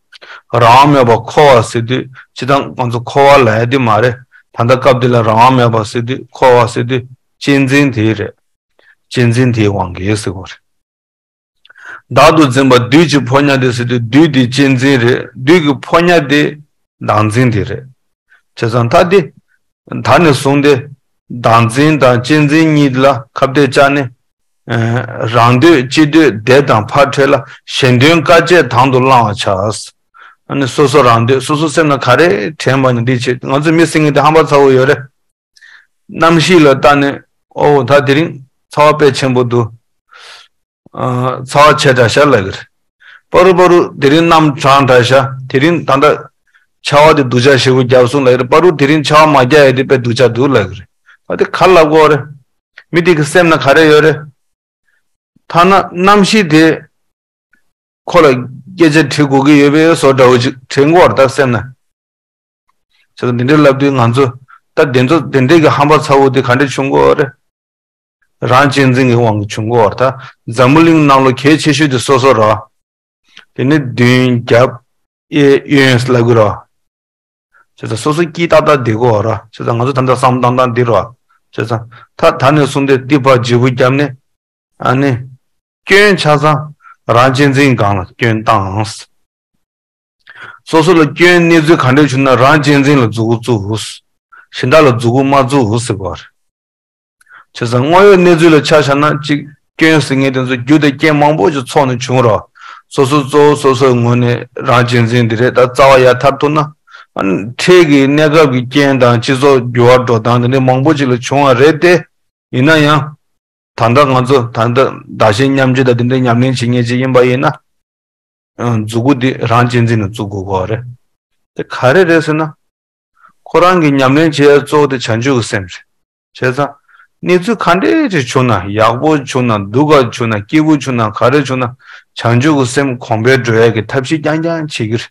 རང་དབང་མེད་པར་འཁོར་བ་ཟེར་དུས་སྤྱིར་བཏང་ང་ཚོ་འཁོར་བ་ལབ་ཡ་དེ་མ་རེད། ད་ལྟ་སྐབས་འདི་ལ་རང་དབང་མེད་པ་ཟེར་དུས་འཁོར་བ་ཟེར་དུས་གཅེས་འཛིན་དེ་རེད། གཅེས་འཛིན་དེའི་དབང་གིས་ཟེར་བ་རེད། བདག་ཏུ་འཛིན་པ་བདུད་ཀྱི་ཕོ་ཉ་དེ་ཟེར་དུས་བདུད་དེ་གཅེས་འཛིན་རེད། བདུད་ཀྱི་ཕོ་ཉ་དེ་བདག་འཛིན་དེ་རེད། བྱས་ཙང་ད་དེ། ད་ནས་བཟུང་སྟེ། བདག་འཛིན་དང་གཅེས་འཛིན་གཉིས་ལ་ཁ་གཏད་བཅག་ནས། རང་འདོད་སྤྱི་འདོད་བདེ་དང་ཕར་འཕྲད་ལ་གཞན་དོན་དཀའ་སྤྱད་དང་དུ་བླང་བར་བྱ། ཨ་ནི་སོ་སོ་རང་འདོད་སོ་སོ་སེམས་ལ་ག་རེ་དྲན་པ་ནི་འདི་བྱེད། ང་ཚོ་མི་ཟེར་མཁན་དེ་ཧམ་པ་ཚ་བོ་ཡོད་རེད། གནམ་གཤིས་ལ་བལྟས་ནས་ཨོ་ད་དེ་རིང་ཚ་བ་དཔེ་ཆེན་པོ་འདུག་ཚ་བ་ཆེ་དྲགས་ཤག་ལབ་ཀྱི་རེད། པ་རུ་པ་རུ་དེ་རིང་གནམ་གྲང་དྲགས་ཤག་དེ་རིང་ད་ལྟ་ཆར་པ་དེ་སྡུག་ཅག་ཞེ་པོ་བརྒྱབ་སོང་ལབ་ཀྱི་རེད། པ་རུ་དེ་རིང་ཆར་པ་མ་བརྒྱབ་ཡ་དེ་དཔེ་སྡུག་ཅག་འདུག་ལབ་ཀྱི་རེད། ད་དེ་ག་ལབ་དགོས་རེད། མི་དེ་གི་སེམས་ན་ག་རེ་ཡོད་རེད། ཐ་ན་གནམ་གཤིས་དེ་ཁོ་ལ་སྐད་ཆ་དྲི་དགོས་ཀྱི་ཡོད་པའི་བཟོ་འདྲ་བོ་ཅིག་དྲན་གྱི་ཡོད་རེད་ད་སེམས་ན། བྱས་ཙང་འདི་འདྲའི་ལབ་དུས་ང་ཚོ་ད་དེ་ཚོ་དེ་འདྲའི་གི་ཧམ་པ་ཚ་བོ་དེ་ག་འདྲ་བྱུང་གི་ཡོད་རེད། རང་གཅེས་འཛིན་གྱི་དབང་གིས་བྱུང་གི་ཡོད་རེད་ད། འཛམ་བུ་གླིང་ནང་ལོ་གལ་ཆེ་ཤོས་དེ་སོ་སོ་ར། དེ་ནས་མདུན་རྒྱབ་གཡས་གཡོན་ལབ་དགོས་ར། བྱས་ཙང་སོ་སོ་སྐྱིད་ཏག་ཏག་བསྡད་དགོས་ར། བྱས་ཙང་ང་ཚོ་ད་ལྟ་བསམ་བློ་བཏང་སྟངས་འདི་ར། བྱས་ཙང་ད་ད་ནས་བཟུང་སྟེ་འདི་ཕར་བརྗེ་པོ་བརྒྱབ་ནས། ཨ་ནི། སྐྱོན་ཆ་ཚང་རང་གཅེས་འཛིན་སྒང་ལ་སྐྱོན་བཏང་། སོ་སོ་ལ་སྐྱོན་གནས་ཚུལ་ག་འདྲ་བྱུང་ན་རང་གཅེས་འཛིན་ལ་མཛུབ་གུ་བཙུགས། གཞན་དག་ལ་མཛུབ་གུ་མ་བཙུགས་ཟེར་བ་རེད། བྱས་ཙང་དངོས་ཡོད་གནས་ཚུལ་ལ་ཆ་བཞག་ན་གཅིག་སྐྱོན་ཟེར་མཁན་དེ་ཚོ་རྒྱུ་དང་རྐྱེན་མང་པོ་ཞིག་ཚོགས་ནས་བྱུང་རོགས། སོ་སོ་གཙོ་བོ་སོ་སོའི་ངོས་ནས་རང་གཅེས་འཛིན་འདི་རེད་ད་རྩ་བ་ཡར་ཐར་ཐུབ་ན། ཨ་ནི་འཕྲལ་གྱི་གནས་སྐབས་ཀྱི་རྐྱེན་དང་སྤྱི་ཚོགས་འགྱུར་བ་འགྲོ་སྟངས་དེ་འདྲ་མང་པོ་ཞིག་ལ་བྱུང་བ་རེད་དེ། ཡིན་ན་ཡང་། ད་ལྟ་ང་ཚོ་ད་ལྟ་བདག་གཞན་མཉམ་བརྗེ་དང་དེ་འདྲའི་ཉམས་ལེན་བྱེད་མཁན་ཅིག་ཡིན་པ་ཡིན་ན། ཨ། མཛུབ་གུ་འདི་རང་གཅེས་འཛིན་ནས་བཙུགས་དགོས་ཀྱི་རེད། དེ་ག་རེ་རེད་ཟེར་ན། ཁོ་རང་གི་ཉམས་ལེན་བྱེད་ཡ་གཙོ་བོ་དེ་བྱང་ཆུབ་ཀྱི་སེམས་རེད། བྱས་ཙང་། གནས་ཚུལ་ག་འདྲས་ཅིག་བྱུང་ན་ཡག་པོ་བྱུང་ན་སྡུག་ག་བྱུང་ན་སྐྱིད་པོ་བྱུང་ན་ག་རེ་བྱུང་ན་བྱང་ཆུབ་ཀྱི་སེམས་གོང་འཕེལ་འགྲོ་ཡ་གི་ཐབས་ཤེས་རྐྱང་རྐྱང་བྱེད་ཀྱི་རེད།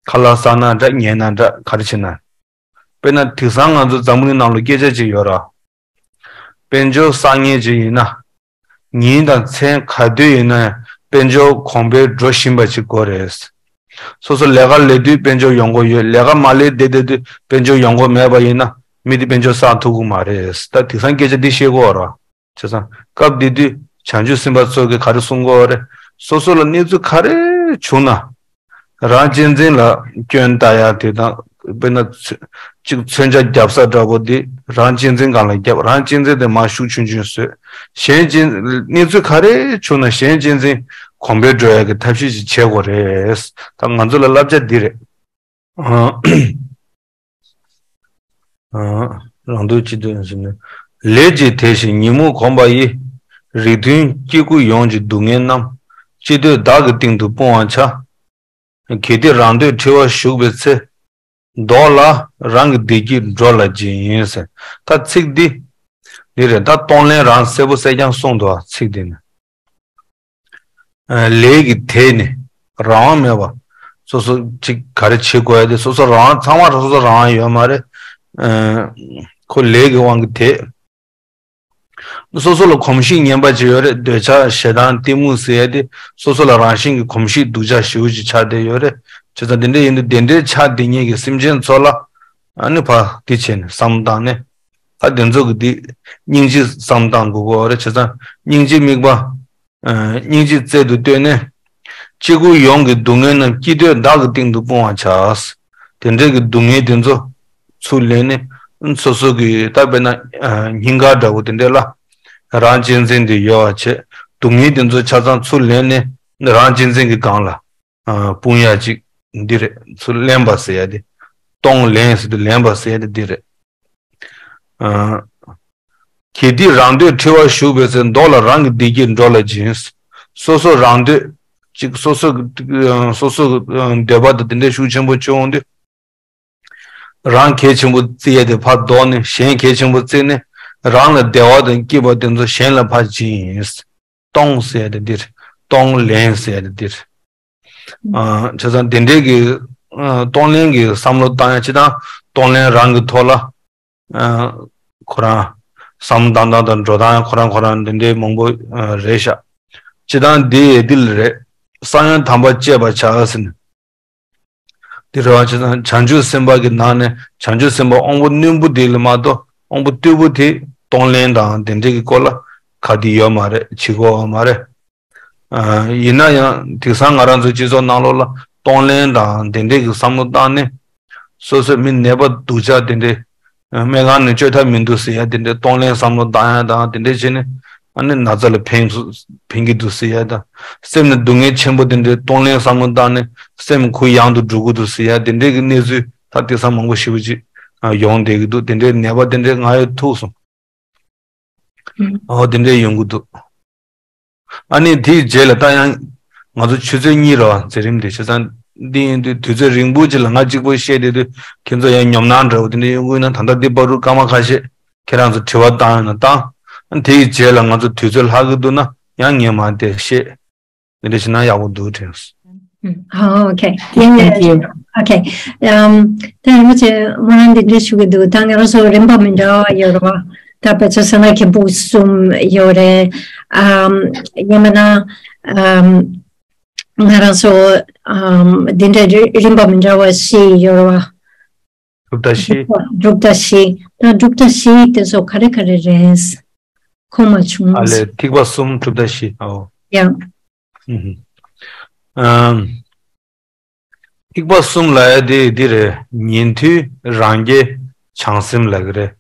ཁ་ལག་ཟ་ན་འདྲ་ཉལ་ན་འདྲ་ག་རེ་བྱེད་ན། དཔེར་ན་དེང་སང་ང་ཚོ་འཛམ་བུ་གླིང་ནང་ལ་སྐད་ཆ་ཅིག་ཡོད་ར། དཔལ་འབྱོར་བསགས་མཁན་ཅིག་ཡིན་ན། ཉིན་དང་མཚན་ག་དུས་ཡིན་ན་ཡང་དཔལ་འབྱོར་གོང་འཕེལ་འགྲོ་བཞིན་པ་ཅིག་དགོས་རེད། སོ་སོ་ལས་ཀ་ལས་དུས་དཔལ་འབྱོར་ཡོང་སྒོ་ཡོད། ལས་ཀ་མ་ལས་བསྡད་བསྡད་དུས་དཔལ་འབྱོར་ཡོང་སྒོ་མེད་པ་ཡིན་ན་མི་དེ་དཔལ་འབྱོར་བསགས་ཐུབ་ཀྱི་མ་རེད། ད་དེང་སང་སྐད་ཆ་འདི་བཤད་ཀྱི་ཡོད་ར། བྱས་ཙང་སྐབས་དེ་དུས་བྱང་ཆུབ་སེམས་དཔའ་ཚོ་གིས་ག་རེ་གསུང་གི་ཡོད་རེད། སོ་སོ་ལ་གནས་ཚུལ་ག་རེ་བྱུང་ན། རང་གཅེས་འཛིན་ལ་སྐྱོན་བལྟ་ཡ་དེ་དང་། དཔེར་ན་ཚོ་གཅིག་མཚོན་ཆ་རྒྱབ་ས་འདྲ་པོ་དེ་རང་གཅེས་འཛིན་སྒང་ལ་རྒྱབ། རང་གཅེས་འཛིན་དེ་མར་ཤུགས་ཆུང་ཆུང་བཟོས། གཞན་གཅེས་གནས་ཚུལ་ག་རེ་བྱུང་ན་གཞན་གཅེས་འཛིན་གོང་འཕེལ་འགྲོ་ཡ་གི་ཐབས་ཤེས་ཤིག་བྱེད་དགོས་རེད། ད་ང་ཚོ་ལ་བསླབ་བྱ་འདི་རེད། ཨ། ཨ། རང་འདོད་སྤྱི་འདོད་ཟེར་ནས། ལས་ཀྱི་དེ་བཞིན་ཉོན་མོངས་གོམས་པ་ཡིས། རིགས་མཐུན་སྐྱེ་དགུ་ཡོངས་ཀྱི་སྡུག་བསྔལ་རྣམས། སྤྱི་འདོད་བདག་གི་སྟེང་དུ་སྤུང་བར་བྱ། གལ་ཏེ་རང་འདོད་འཁྲི་བར་ཞུགས་པའི་ཚེ། བཟློག་ལ་རང་གི་བདེ་སྐྱིད་འགྲོ་ལ་སྦྱིན་ཟེར། ད་ཚིག་འདི། འདི་རེད་ད་གཏོང་ལེན་རང་གསལ་པོ་གསལ་རྐྱང་གསུངས་འདུག་ཨ་ཚིག་འདི་ནི། ལས་ཀྱི་དེ་ནི་རང་དབང་མེད་པ། སོ་སོ་གཅིག་ག་རེ་བྱེད་དགོས་ཡ་དེ་སོ་སོ་རང་དབང་ཚང་མ་སོ་སོ་རང་དབང་ཡོད་མ་རེད། ཁོ་ལས་ཀྱི་དབང་གིས་དེ། སོ་སོ་ལ་གོམས་གཤིས་ངན་པ་ཅིག་ཡོད་རེད། འདོད་ཆགས་ཞེ་སྡང་གཏི་མུག་ཟེར་ཡ་དེ་སོ་སོ་ལ་རང་བཞིན་གྱི་གོམས་གཤིས་སྡུག་ཅག་ཞེ་པོ་ཅིག་ཆགས་བསྡད་ཡོད་རེད། བྱས་ཙང་དེ་འདྲ་ཡིན་དུས་དེ་འདྲའི་ཆགས་བསྡད་མཁན་གྱི་སེམས་ཅན་ཚོ་ལ་ཨ་ནི་ཕར་དེ་བྱས་ནས་བསམ་བློ་བཏང་ནས་ཨ་དེ་ཚོ་གི་དེ་སྙིང་རྗེ་བསམ་བློ་བཏང་དགོས་ཀྱི་ཡོད་རེད། བྱས་ཙང་སྙིང་རྗེ་དམིགས་པ། སྙིང་རྗེ་རྩལ་དུ་བཏོན་ནས། སྐྱེ་དགུ་ཡོངས་ཀྱི་སྡུག་བསྔལ་རྣམས་སྐྱིད་འདོད་བདག་གི་སྟེང་དུ་སྤུང་བར་བྱ། དེ་འདྲའི་གི་སྡུག་བསྔལ་དེ་ཚོ་ཚུར་ལེན་ནས་སོ་སོ་གི་ད་དཔེར་ན་སྙིང་ག་འདྲ་བོ་དེ་འདྲ་ལ་རང་གཅེས་འཛིན་དེ་ཡོད་པ་བྱས། སྡུག་བསྔལ་དེ་ཚོ་ཆ་ཚང་ཚུར་ལེན་ནས་རང་གཅེས་འཛིན་གྱི་སྒང་ལ་སྤུང་ཡ་ཅིག་འདི་རེད། ཚུར་ལེན་པ་ཟེར་ཡ་དེ། གཏོང་ལེན་ཟེར་དུས་ལེན་པ་ཟེར་ཡ་དེ་འདི་རེད། གལ་ཏེ་རང་འདོད་འཁྲི་བར་ཞུགས་པའི་ཚེ། བཟློག་ལ་རང་གི་བདེ་སྐྱིད་འགྲོ་ལ་སྦྱིན། སོ་སོ་རང་འདོད་ གཅིག་སོ་སོ་གི་སོ་སོ་གི་འདོད་པ་དང་དེ་འདྲའི་ཤུགས་ཆེན་པོ་བྱུང་འོང་དུས། རང་གལ་ཆེན་པོ་བརྩི་ཡས་དེ་ཕར་ལྡོག་ནས་གཞན་གལ་ཆེན་པོ་བརྩིས་ནས། རང་ལ་བདེ་བ་དང་སྐྱིད་པ་དེ་ཚོ་གཞན་ལ་ཕར་སྦྱིན་ཡིན། གཏོང་ཟེར་ཡས་དེ་འདིར། གཏོང་ལེན་ཟེར་ཡས་དེ་འདིར། ཨ། བྱས་ཙང་དེ་འདྲའི་གི་ཨ། གཏོང་ལེན་གྱི་བསམ་བློ་བཏང་ཡ། སྤྱིར་བཏང་གཏོང་ལེན་རང་གི་ཐོག་ལ་ཨ། ཁོ་རང་བསམ་བློ་བཏང་སྟངས་དང་འགྲོ་སྟངས་ཁོ་རང་ཁོ་རང་དེ་འདྲའི་མང་པོ་ཨ། རེད་ཤག་སྤྱིར་བཏང་འདི་ཡི་འདི་ལ་རེད། ས་ཡོམ་དམ་པ་སྤྱད་པར་བྱ་ཟེར་ནས། དེ་རེད་བ། བྱས་ཙང་བྱང་ཆུབ་སེམས་དཔའ་གི་ནང་ནས་བྱང་ཆུབ་སེམས་དཔའ་དབང་པོ་རྣོན་པོ་དེ་ལ་མ་གཏོགས་དབང་པོ་རྟུལ་པོ་དེ་གཏོང་ལེན་དང་དེ་འདྲའི་གི་སྐོར་ལ་ག་དེ་ཡོད་མ་རེད། བྱེད་དགོས་པ་མ་རེད། ཨ། ཡིན་ན་ཡང་དེང་སང་ང་རང་ཚོའི་སྤྱི་ཚོགས་ནང་ལོགས་ལ་གཏོང་ལེན་དང་དེ་འདྲའི་གི་བསམ་བློ་བཏང་ནས། སོ་སོའི་མི་ནད་པ་སྡུག་ཅག་དེ་འདྲའི་སྨན་ཁང་ནས་བཅོས་ཐབས་མི་འདུག་ཟེར་ཡ་དེ་འདྲའི་གཏོང་ལེན་བསམ་བློ་བཏང་ཡ་དང་དེ་འདྲའི་བྱས་ནས། ཨ་ནི་ན་ཚ་ལ་ཕན་ཕན་གྱི་འདུག་ཟེར་ཡ་དང་། སེམས་ལ་སྡུག་བསྔལ་ཆེན་པོ་དེ་འདྲའི་གཏོང་ལེན་བསམ་བློ་བཏང་ནས་སེམས་གུ་ཡངས་དུ་འགྲོ་གི་འདུག་ཟེར་ཡ་དེ་འདྲའི་གི་གནས་ཚུལ་ད་དེང་སང་མང་པོ་ཞེ་པོ་ཅིག་ཡོང་བསྡད་ཀྱི་འདུག་དེ་འདྲའི་ནད་པ་དེ་འདྲའི་ང་ཡོད་ཐུག་སོང་། ཨོ། དེ་འདྲའི་ཡོང་གི་འདུག་ཨ་ནི་དེའི་རྗེས་ལ་ད་ཡང་ང་ཚོ་ཆུ་ཚོད་གཉིས་རེད་བ། མཛད་རིམ་དེ། བྱས་ཙང་འདི་ཡིན་དུས་དུས་ཚོད་རིང་པོ་ཅིག་ལ་ང་གཅིག་པོ་བཤད་བསྡད་དུས་ཁྱེད་ཚོ་ཡང་ཉོབ་སྣང་འདྲ་བོ་དེ་འདྲ་ཡོང་གི་ཡོད་ན། ད་ལྟ་འདི་བར་དུ་སྐར་མ་ཁ་ཤས་ཁྱེད་རང་ཚོ་དྲི་བ་བཏང་ཡོད་ན་བཏང་། ཨ་ནི་དེའི་རྗེས་ལ་ང་ཚོ་དུས་ཚོད་ལྷག་གི་འདུག་ན་ཡང་ངས་མ་དེ་བཤད། དེ་འདྲ་བྱས་ན་ཡག་པོ་འདུག་དྲན། ཨོ་ཁེ། ཡིན། Thank you. ཨོ་ཁེ། ཨམ། ད་རིན་པོ་ཆེ་སྨོན་ལམ་འདི་འདྲ་ཞུ་གི་འདུག་ད་ང་རང་ཚོ་རིམ་པ་མི་འདྲ་བ་ཡོད་རེད་བ། ད་དཔེ་ཆ་བཞག་ན་མཁན་པོ་གསུམ་ཡོད་རེད། ཨམ། ཡང་མིན་ན་ཨམ། ང་རང་ཚོ་ཨམ། འདི་འདྲ་རི་རིམ་པ་མི་འདྲ་བ་བཞི་ཡོད་རེད་བ། གྲུབ་མཐའ་བཞི། གྲུབ་མཐའ་བཞི། ད་གྲུབ་མཐའ་བཞི་དེ་ཚོ་ག་རེ་ག་རེ་རེད། གོ་མ་བྱུང་། ཨ་ལས། ཐིགས་པ་གསུམ། གྲུབ་མཐའ་བཞི། ཨོ། ཡང་། ཨུ་ཧུ། ཨམ། ཐིགས་པ་གསུམ་ལབ་ཡ་དེ་འདི་རེད། ཉན་ཐོས། རང་རྒྱལ། བྱང་སེམས་ལབ་ཀྱི་རེད།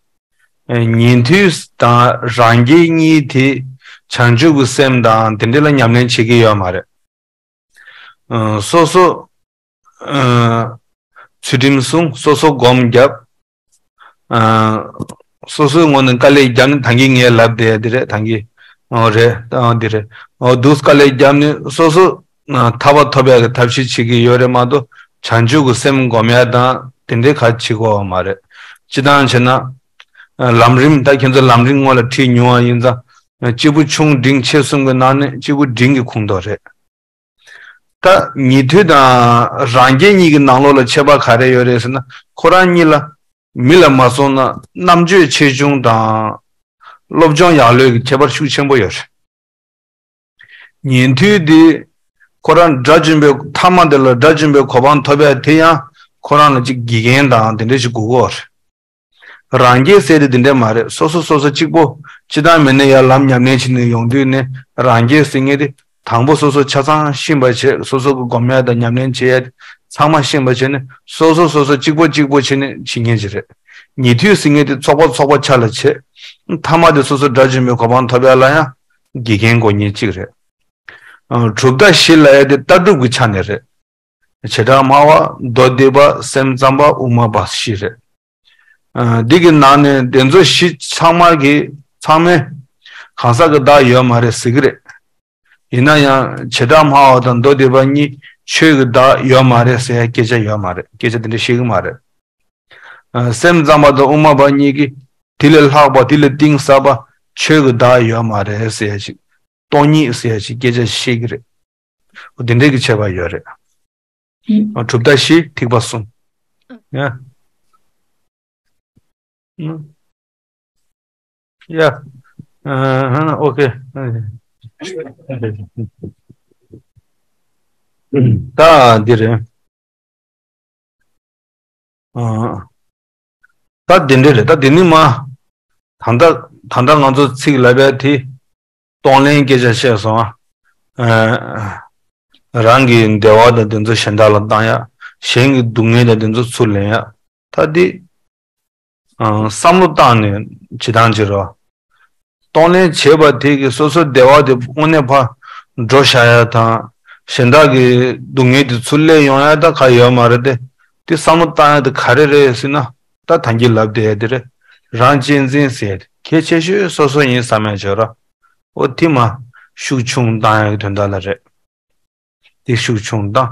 ཨེ། ཉན་ཐོས་དང་རང་རྒྱལ་གཉིས་དེ་བྱང་ཆུབ་ཀྱི་སེམས་དང་དེ་འདྲ་ལ་ཉམས་ལེན་བྱེད་ཀྱི་ཡོད་མ་རེད། ཨ། སོ་སོ། ཨ། ཚུལ་ཁྲིམས་སྲུང་། སོ་སོ་སྒོམ་བརྒྱབ། ཨ། སོ་སོའི་ངོས་ནས་དཀའ་ལས་བརྒྱབ་ནས། ད་གིན་ངས་ལབ་བསྡད་ཡ་འདི་རེད། ད་གིན། ཨོ་རེད། ཨ། འདི་རེད། ཨོ་འདུག་དཀའ་ལས་བརྒྱབ་ནས་སོ་སོ་ཨ། ཐར་པ་ཐོབ་ཡ་གི་ཐབས་ཤེས་བྱེད་ཀྱི་ཡོད་རེད་མ་གཏོགས། བྱང་ཆུབ་ཀྱི་སེམས་སྒོམ་ཡ་དང་དེ་འདྲའི་ག་བྱེད་དགོས་པ་མ་རེད། སྤྱིར་བཏང་བྱས་ན། ཨ། ལམ་རིམ། ད་ཁྱེད་ཚོ་ལམ་རིམ་སྔོན་ལ་ཁྲིད་མྱོང་བ་ཡིན་ཙང་། ཨ། སྐྱེས་བུ་ཆུང་འབྲིང་ཆེ་གསུམ་གྱི་ནང་ནས་སྐྱེས་བུ་འབྲིང་གི་ཁོངས་གཏོགས་རེད། ད་ཉན་ཐོས་དང་རང་རྒྱལ་གཉིས་ཀྱི་ནང་ལོགས་ལ་ཁྱད་པར་ག་རེ་ཡོད་རེད་ཟེར་ན། ཁོ་རང་གཉིས་ལ་མི་ལ་མ་སོང་ན་རྣམ་དཔྱོད་ཆེ་ཆུང་དང་སློབ་སྦྱོང་ཡག་ལོས་ཀྱི་ཁྱད་པར་ཤུགས་ཆེན་པོ་ཡོད་རེད། ཉན་ཐོས་འདི་ཁོ་རང་དགྲ་བཅོམ་པའི་ཐ་མ་དེ་ལ་དགྲ་བཅོམ་པའི་གོ་འཕང་ཐོབ་ཡ་དེ་ཡང་ཁོ་རང་ལ་ཅིག་དགེ་རྒན་དང་དེ་འདྲ་ཞིག་དགོས་ཀྱི་ཡོད་རེད། རང་རྒྱལ་ཟེར་དེ་དེ་འདྲ་མ་རེད། སོ་སོ་སོ་སོ་གཅིག་པོ། སྤྱིར་བཏང་མི་ནས་ཡར་ལམ་ཉམས་ལེན་བྱེད་ནས་ཡོང་དུས་ནས་རང་རྒྱལ་ཟེར་མཁན་དེ་དང་པོ་སོ་སོ་ཆ་ཚང་ཤེས་པ་བྱས། སོ་སོ་གི་སྒོམ་ཡ་དང་ཉམས་ལེན་བྱེད་ཡ་དེ་ཚང་མ་ཤེས་པ་བྱས་ནས། སོ་སོ་སོ་སོ་གཅིག་པོ་གཅིག་པོ་བྱས་ནས་བྱེད་མཁན་ཅིག་རེད། ཉན་ཐོས་ཟེར་མཁན་དེ་ཚོགས་པ་ཚོགས་པ་ཆ་ལ་བྱས། ཐ་མ་དེ་སོ་སོ་དགྲ་བཅོམ་པའི་གོ་འཕང་ཐོབ་ཡ་ལ་ཡང་དགེ་རྒན་དགོས་མཁན་གཅིག་རེད། ཨ། གྲུབ་མཐའ་བཞི་ལབ་ཡ་དེ་ལྟ་གྲུབ་ཀྱི་ཆ་ནས་རེད། བྱེ་བྲག་སྨྲ་བ། མདོ་སྡེ་པ། སེམས་ཙམ་པ། དབུ་མ་པ་བཞི་རེད། ཨ། འདི་གི་ནང་ནས་དེ་ཚོ་བཞི་ཚང་མ་གི་ཚང་མས་གང་ཟག་གི་བདག་ཡོད་མ་རེད་ཟེར་གི་རེད། ཡིན་ན་ཡང་བྱེ་བྲག་སྨྲ་བ་དང་མདོ་སྡེ་པ་གཉིས་ཆོས་ཀྱི་བདག་ཡོད་མ་རེད་ཟེར་ཡ་སྐད་ཆ་ཡོད་མ་རེད། སྐད་ཆ་དེ་འདྲ་བཤད་གི་མ་རེད། ཨ། སེམས་ཙམ་པ་དང་དབུ་མ་པ་གཉིས་ཀྱིས་དེ་ལས་ལྷག་པ། དེ་ལས་གཏིང་ཟབ་པ་ཆོས་ཀྱི་བདག་ཡོད་མ་རེད་ཟེར་ཡ་ཞིག་སྟོང་ཉིད་ཟེར་ཡ་ཞིག་སྐད་ཆ་བཤད་གི་རེད། འོ་དེ་འདྲའི་གི་ཁྱད་པར་ཡོད་རེད། ཨ། གྲུབ་མཐའ་བཞི། ཐིགས་པ་གསུམ། ཡ། ཡ། ཨ། ཨོ་ཁེ། ད་འདི་རེད། ཨ། ད་འདི་འདྲ་རེད། ད་འདི་ནི་མ། ད་ལྟ་ད་ལྟ་ང་ཚོ་ཚིག་ལབ་ཡ་དེ་གཏོང་ལེན་སྐད་ཆ་བཤད་སོང་ཨ། ཨ། རང་གི་བདེ་བ་དང་དེ་ཚོ་གཞན་དག་ལ་བཏང་ཡ། གཞན་གྱི་སྡུག་བསྔལ་དང་དེ་ཚོ་ཚུར་ལེན་ཡ། ད་འདི། ཨ། བསམ་བློ་བཏང་ནས་བྱེད་སྟངས་བྱེད་རོགས། གཏོང་ལེན་བྱེད་པ་དེ་གིས་སོ་སོའི་བདེ་བ་དེ་དངོས་གནས་ཕར་འགྲོ་བཞག་ཡ་དང་། གཞན་དག་གི་སྡུག་བསྔལ་དེ་ཚུར་སླེབས་ཡོང་ཡ་ད་ག་ཡོད་མ་རེད་དེ། དེ་བསམ་བློ་བཏང་ཡ་དེ་ག་རེ་རེད་ཟེར་ན། ད་ད་གིན་ལབ་བསྡད་ཡ་དེ་རེད། རང་གཅེས་འཛིན་ཟེར་ཡ་དེ་གལ་ཆེ་ཤོས་སོ་སོ་ཡིན་བསམ་ཡ་བྱེད་རོགས། འོ་དེ་མ་ཤུགས་ཆུང་བཏང་ཡ་གི་དོན་དག་ལ་རེད། དེ་ཤུགས་ཆུང་དང་།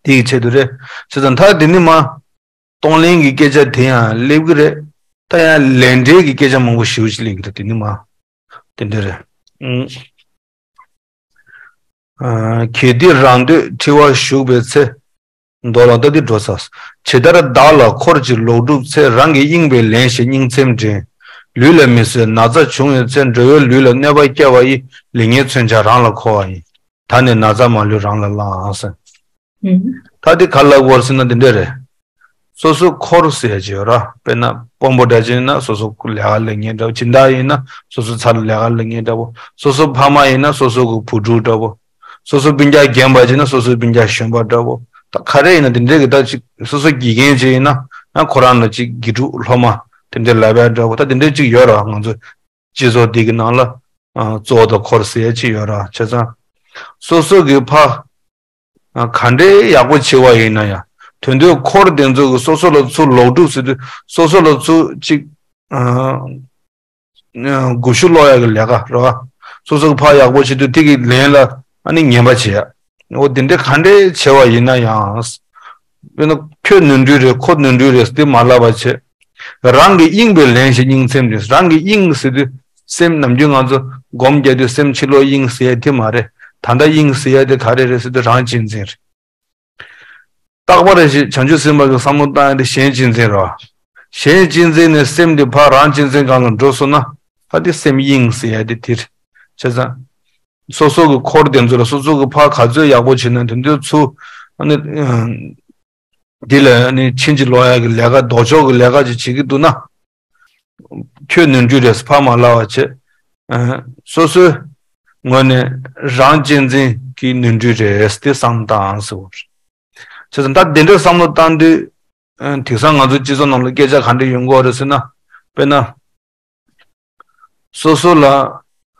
དེ་ཡི་ཆེད་དུ་རེད། བྱས་ཙང་ད་དེ་ནི་མ། གཏོང་ལེན་གྱི་སྐད་ཆ་དེ་ཡང་སླེབས་ཀྱི་རེད། ད་ཡང་ལས་འབྲས་ཀྱི་སྐད་ཆ་མང་པོ་ཞེ་པོ་ཅིག་སླེབས་ཀྱི་རེད། དེ་ནི་མ། དེ་འདྲ་རེད། ཨང་། ཨ། གལ་ཏེ་རང་འདོད་འཁྲི་བར་ཞུགས་པའི་ཚེ། མདོ་ལ་ལྟ་སྟེ་འགྲོ་ས། ཇི་ལྟར་བདག་ལ་འཁོར་གྱིས་ལོག་སྒྲུབ་ཚེ། རང་གི་གཡེང་བས་ལན་ཞིག་སྙིང་ཚིམ་དྲན། ལུས་ལ་མི་བཟོད་ན་ཚ་བྱུང་བའི་ཚེ། འགྲོ་བའི་ལུས་ལ་གནོད་པ་བསྐྱལ་བ་ཡི། ལེགས་ཉེས་མཚོན་ཆ་རང་ལ་མཁོ་བ་ཡིན། ད་ནི་ན་ཚ་མ་ལུས་རང་ལ་བླངས་ཟེར། ཨུམ། ད་འདི་ག་ལ་གོ་ཟེར་ན་འདི་འདྲ་རེད། སོ་སོ་འཁོར་ཟེར་ཡ་ཅིག་ཡོད་ར། དཔེར་ན་དཔོན་པོ་འདྲ་ཅིག་ཡིན་ན་སོ་སོ་ལས་ཀ་ལེགས་ཉེས་འདྲ་བོ། སྦྱིན་བདག་ཡིན་ན་སོ་སོ་ཚ་ལ་ལས་ཀ་ལེགས་ཉེས་འདྲ་བོ། སོ་སོ་ཕ་མ་ཡིན་ན་སོ་སོ་གི་བུ་ཕྲུག་འདྲ་བོ། སོ་སོ་སྤུན་ཀྱག་རྒན་པ་ཅིག་ན་སོ་སོའི་སྤུན་ཀྱག་གཞོན་པ་འདྲ་བོ། ད་ག་རེ་ཡིན་ན་དེ་འདྲའི་གི་ད་ཅིག་སོ་སོ་དགེ་རྒན་ཅིག་ཡིན་ན་ཡང་ཁོ་རང་ལ་ཅིག་དགེ་ཕྲུག་སློབ་མ་དེ་འདྲའི་ལབ་ཡ་འདྲ་བོ། ད་དེ་འདྲའི་ཅིག་ཡོད་ར། ང་ཚོ་སྤྱི་ཚོགས་འདི་གི་ནང་ལ་ཨ་གཙོ་བོ་དང་འཁོར་ཟེར་ཡ་ཅིག་ཡོད་ར། བྱས་ཙང་སོ་སོ་གི་ཕ་ཨ་ག་འདྲའི་ཡག་པོ་བྱེད་པ་ཡིན་ན་ཡང་དོན་དུ་འཁོར་དེ་ཚོ་གི་སོ་སོ་ལ་ཚུར་ལོག་སྒྲུབ་ཟེར་དུས་སོ་སོ་ལ་ཚུར་ཅིག་ཨ། སྒུལ་ཤུགས་སློག་ཡག་གི་ལས་ཀ་རེད་བ། སོ་སོ་གི་ཕར་ཡག་པོ་བྱེད་དུས་དེ་གི་ལན་ལ་ཨ་ནི་ངན་པ་བྱེད་ཡ། འོ་དེ་འདྲའི་ག་འདྲའི་བྱེད་པ་ཡིན་ན་ཡང་། དཔེར་ན་ཁྱོད་ནོར་འཁྲུལ་རེད། ཁོ་ནོར་འཁྲུལ་རེད་ཟེར་དེ་མ་ལབ་པ་བྱེད། རང་གི་གཡེང་བའི་ལན་ཞིག་སྙིང་ཚིམ་རེད། རང་གི་གཡེང་ཟེར་དུས་སེམས་ནམ་རྒྱུན་ང་ཚོ་སྒོམ་རྒྱག་དུས་སེམས་ཕྱི་ལོགས་གཡེང་ཟེར་ཡ་དེ་མ་རེད། ད་ལྟ་གཡེང་ཟེར་ཡ་དེ་ག་རེ་རེད་ཟེར་དུས་རང་གཅེས་འཛིན་རེད། རྟག་པར་ཞིག་བྱང་ཆུབ་སེམས་དཔའ་གི་བསམ་བློ་བཏང་ཡ་དེ་གཞན་གཅེས་འཛིན་རེད་བ། གཞན་གཅེས་འཛིན་ནས་སེམས་དེ་ཕར་རང་གཅེས་འཛིན་སྒང་ལ་འགྲོ་སོང་ན་ད་དེ་སེམས་གཡེང་ཟེར་ཡ་དེ་དེ་རེད། བྱས་ཙང་། སོ་སོ་གི་འཁོར་དེ་ཚོ་ལ་སོ་སོ་གི་ཕར་ག་ཚོད་ཡག་པོ་བྱེད་ན་དེ་ཚོ་ཚུར་ཨ་ནི་ཨ་འདི་ལ་ཨ་ནི་ཕྱིན་ཅི་ལོག་ཡ་གི་ལས་ཀ་ལྡོག་ཕྱོགས་གི་ལས་ཀ་ཅིག་བྱེད་ཀྱི་འདུག་ན། ཁྱོད་ནོར་འཁྲུལ་རེད་ཕར་མ་ལབ་པ་བྱེད། ཨ། སོ་སོའི་ངོས་ནས་རང་གཅེས་འཛིན་གྱི་ནོར་འཁྲུལ་རེད་དེ་བསམ་བཏང་ཟེར་བ་རེད། བྱས་ཙང་ད་དེ་འདྲའི་བསམ་བློ་བཏང་དུས། ཨ། དེང་སང་ང་ཚོ་སྤྱི་ཚོགས་ནང་ལ་སྐད་ཆ་ག་འདྲ་ཡོང་གི་ཡོད་རེད་ཟེར་ན། དཔེར་ན། སོ་སོ་ལ་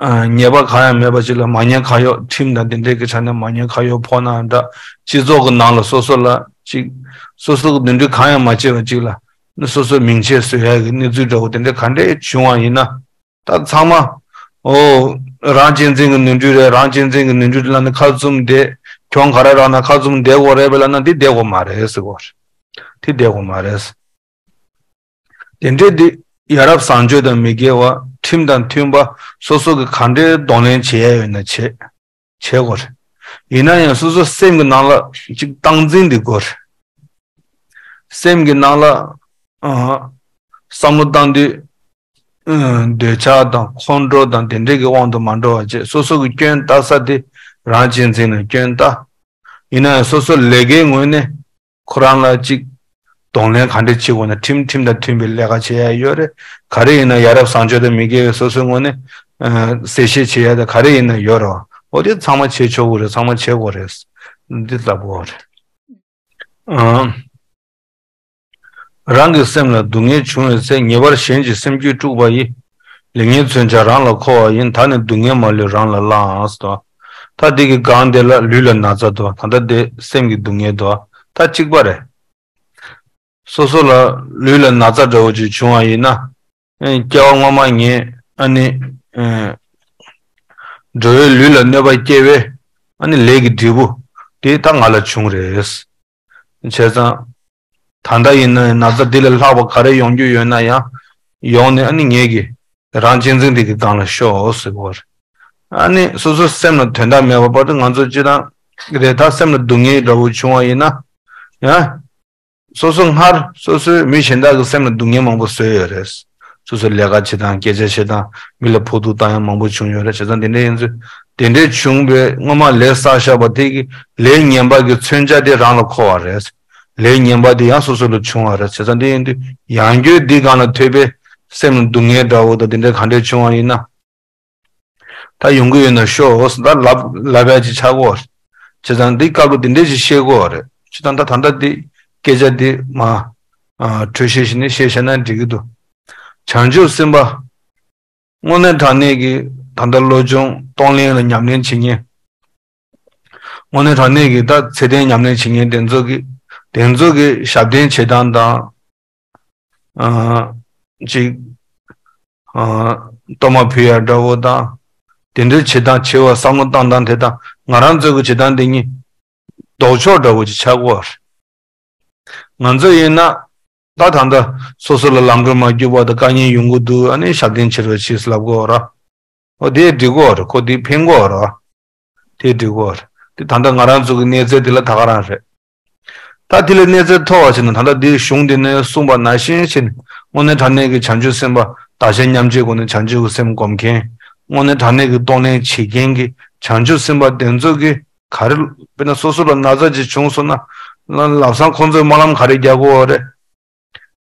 ཨ་ཉེས་པ་གང་ཡང་མེད་པ་ཅིག་ལ་མ་ཉེས་ཁ་གཡོག་ཁྲིམས་དང་དེ་འདྲའི་གི་ཆ་ནས་མ་ཉེས་ཁ་གཡོག་ཕོག་ན་འདྲ། སྤྱི་ཚོགས་ཀྱི་ནང་ལ་སོ་སོ་ལ་ཅིག་སོ་སོ་གི་ནོར་འཁྲུལ་གང་ཡང་མ་བྱས་པ་ཅིག་ལ་ནི་སོ་སོའི་མིང་ཆད་བཟོ་ཡ་གི་གནས་ཚུལ་འདྲ་བོ་དེ་འདྲ་ག་འདྲས་བྱུང་བ་ཡིན་ན། ད་ཚང་མ་ཨོ་རང་གཅེས་འཛིན་གྱི་ནོར་འཁྲུལ་རེད། རང་གཅེས་འཛིན་གྱི་ནོར་འཁྲུལ་ལ་ནི་ཁ་བཙུམ་བསྡད། གྱོང་ག་རེ་རག་ན་ཁ་བཙུམ་བསྡད་དགོས་རེད་པས་ལབ་ན་འདི་བསྡད་དགོས་མ་རེད་ཟེར་གོ། དེ་བསྡད་དགོས་མ་རེད། དེ་འདྲའི་འདི་ཡ་རབས་བཟང་སྤྱོད་དང་མི་འགལ་བ། ཁྲིམས་དང་མཐུན་པ། སོ་སོ་གི་ག་འདྲའི་གདོང་ལེན་བྱེད་ཡ་ཡོད་ན་བྱེད། བྱེད་དགོས་རེད། ཡིན་ན་ཡང་སོ་སོ་སེམས་ཀྱི་ནང་ལ་ཅིག་སྟངས་འཛིན་འདི་དགོས་རེད། སེམས་ཀྱི་ནང་ལ་ཨ་བསམ་བློ་བཏང་དུས་ཨ་འདོད་ཆགས་དང་ཁོང་ཁྲོ་དང་དེ་འདྲའི་གི་དབང་དུ་མ་འགྲོ་བ་བྱེད། སོ་སོ་གི་སྐྱོན་ལྟ་ས་དེ་རང་གཅེས་འཛིན་ལ་སྐྱོན་ལྟ། ཡིན་ན་ཡང་སོ་སོ་ལས་ཀའི་ངོས་ནས་ཁོ་རང་ལ་ཅིག་གདོང་ལེན་ག་འདྲ་བྱེད་དགོས་ན། ཁྲིམས་ཁྲིམས་དང་མཐུན་པའི་ལས་ཀ་བྱེད་ཡ་ཡོད་རེད། ག་རེ་ཡིན་ན་ཡ་རབས་བཟང་སྤྱོད་དང་མི་འགལ་བའི་སོ་སོའི་ངོས་ནས་ཨ་གསལ་བཤད་བྱེད་ཡ་དང་ག་རེ་ཡིན་ན་ཡོད་རེད་བ། འོ་དེ་ཚང་མ་བྱེད་ཆོག་གི་རེད། ཚང་མ་བྱེད་དགོས་རེད། འདི་ལྟ་བུ་རེད། ཨ། རང་གི་སེམས་ལ་སྡུག་བསྔལ་བྱུང་བའི་ཚེ། ངེས་པར་གཞན་གྱི་སེམས་རྒྱུད་དཀྲུགས་པ་ཡི། ལེགས་ཉེས་མཚོན་ཆ་རང་ལ་མཁོ་བ་ཡིན། ད་ནི་སྡུག་བསྔལ་མ་ལུས་རང་ལ་བླངས་ཟེར། ད་འདི་གི་སྒང་དེ་ལ་ལུས་ལ་ན་ཚ་འདུག་ད་ལྟ་དེ་སེམས་ཀྱི་སྡུག་བསྔལ་འདུག་ད་གཅིག་པ་རེད། སོ་སོ་ལ་ལུས་ལ་ན་ཚ་འདྲ་བོ་ཅིག་བྱུང་བ་ཡིན་ན། ཨེ་སྐྱེ་བ་སྔོན་མ་ངས་ཨ་ནི་ཨེ་འགྲོ་བའི་ལུས་ལ་གནོད་པ་སྐྱེལ་བའི་ཨ་ནི་ལས་ཀྱི་འབྲས་བུ་དེ་ད་ང་ལ་བྱུང་རེད། བྱས་ཙང་། ད་ལྟ་ཡིན་ན་ན་ཚ་འདི་ལས་ལྷག་པ་ག་རེ་ཡོང་རྒྱུ་ཡོད་ན་ཡང་། ཡོང་ནས་ཨ་ནི་ངེད་ཀྱིས་རང་གཅེས་འཛིན་འདི་གི་སྒང་ལ་ཤོག་ཟེར་གོ་རེད། ཨ་ནི་སོ་སོ་སེམས་ལ་དོན་དག་མེད་པ་བར་དུ་ང་ཚོ་སྤྱི་བཏང་རེད། ད་སེམས་ལ་སྡུག་བསྔལ་འདྲ་བོ་བྱུང་བ་ཡིན་ན། ཡང་། སོ་སོ་སྔར་སོ་སོའི་མི་གཞན་དག་གི་སེམས་ལ་སྡུག་བསྔལ་མང་པོ་བཟོས་ཡོད་རེད། སོ་སོའི་ལས་ཀ་བྱེད་སྟངས། སྐད་ཆ་བཤད་སྟངས། མི་ལ་ཕོག་ཐུག་བཏང་ཡ་མང་པོ་བྱུང་ཡོད་རེད། བྱས་ཙང་དེ་འདྲ་ཡིན་ཚུལ། དེ་འདྲ་བྱུང་བའི་སྔོན་མ་ལས་བསགས་བཞག་པ་དེ་གི་ལས་ངན་པ་གི་མཚོན་ཆ་དེ་རང་ལ་མཁོ་བ་རེད། ལས་ངན་པ་དེ་ཡང་སོ་སོ་ལ་བྱུང་བ་རེད། བྱས་ཙང་དེ་ཡིན་དུས་ཡང་བསྐྱར་འདི་སྒང་ལ་ཐོས་པའི་སེམས་ལ་སྡུག་བསྔལ་འདྲ་བོ་དང་དེ་འདྲ་ག་འདྲ་བྱུང་བ་ཡིན་ན། ད་ཡོང་གི་ཡོད་ན་ཤོག་ཟེར་ད་ལབ་ལབ་ཡ་ཅིག་ཆགས་ཀྱི་ཡོད་རེད། བྱས་ཙང་འདི་སྐབས་ལ་འདི་འདྲས་ཞིག་བཤད་ཀྱི་ཡོད་རེད། བྱས་ཙང་ད་ད་ལྟ་འདི་སྐད་ཆ་འདི་མ་ཨ་འགྲེལ་བཤད་བྱས་ནས་བཤད་བཤད་ན་འགྲིག་གི་འདུག་བྱང་ཆུབ་སེམས་དཔའ་དངོས་གནས་དྲང་གནས་ཀྱི་ད་ལྟ་བློ་སྦྱོང་གཏོང་ལེན་ལ་ཉམས་ལེན་བྱེད་མཁན། དངོས་གནས་དྲང་གནས་ཀྱི་ད་ཚད་ལྡན་ཉམས་ལེན་བྱེད་མཁན་དེ་ཚོ་གི་དེ་ཚོ་གི་ཞབས་འདྲེན་བྱེད་སྟངས་དང་། ཨ་ཅིག་ཨ་གཏོར་མ་ཕུལ་ཡ་འདྲ་བོ་དང་། དེ་འདྲའི་བྱེད་སྟངས་བྱེད་པ་བསམ་བློ་བཏང་སྟངས་དེ་དང་ ང་རང་ཚོ་གི་བྱེད་སྟངས་འདི་གཉིས་ལྡོག་ཕྱོགས་འདྲ་བོ་ཅིག་ཆགས་ཀྱི་ཡོད་རེད། ང་ཚོ་ཡིན་ན་ད་ད་ལྟ་སོ་སོ་ལ་ལམ་འགྲོ་མ་རྒྱུག་པ་དང་དཀའ་ངལ་ཡོང་གི་འདུག་ཨ་ནི་ཞབས་བརྟན་བྱེད་རོགས་བྱེད་ལབ་ཀྱི་ཡོད་རེད། འོ་དེ་འགྲིག་གི་ཡོད་རེད། ཁོ་དེ་ཕན་གྱི་ཡོད་རེད། དེ་འགྲིག་གི་ཡོད་རེད། དེ་ད་ལྟ་ང་རང་ཚོ་གི་གནས་ཚད་དེ་ལ་ད་ག་རང་རེད། ད་དེ་ལས་གནས་ཚད་མཐོ་བ་བྱས་ན་ད་ལྟ་འདིའི་གཞུང་འདི་ནས་གསུངས་པ་ནང་བཞིན་བྱས་ནས་དངོས་གནས་དྲང་གནས་ཀྱི་བྱང་ཆུབ་སེམས་དཔའ་བདག་གཞན་མཉམ་བརྗེའི་སྒོ་ནས་བྱང་ཆུབ་ཀྱི་སེམས་སྒོམ་མཁན། དངོས་གནས་དྲང་གནས་ཀྱི་གཏོང་ལེན་བྱེད་མཁན་གྱི་བྱང་ཆུབ་སེམས་དཔའ་དེ་ཚོ་གིས་ག་རེ། དཔེར་ན་སོ་སོ་ལ་ན་ཚ་ཅིག་བྱུང་སོང་ན་ལ་ལམ་སང་ཁོང་ཚོས་སྨོན་ལམ་ག་རེ་རྒྱག་དགོས་རེད།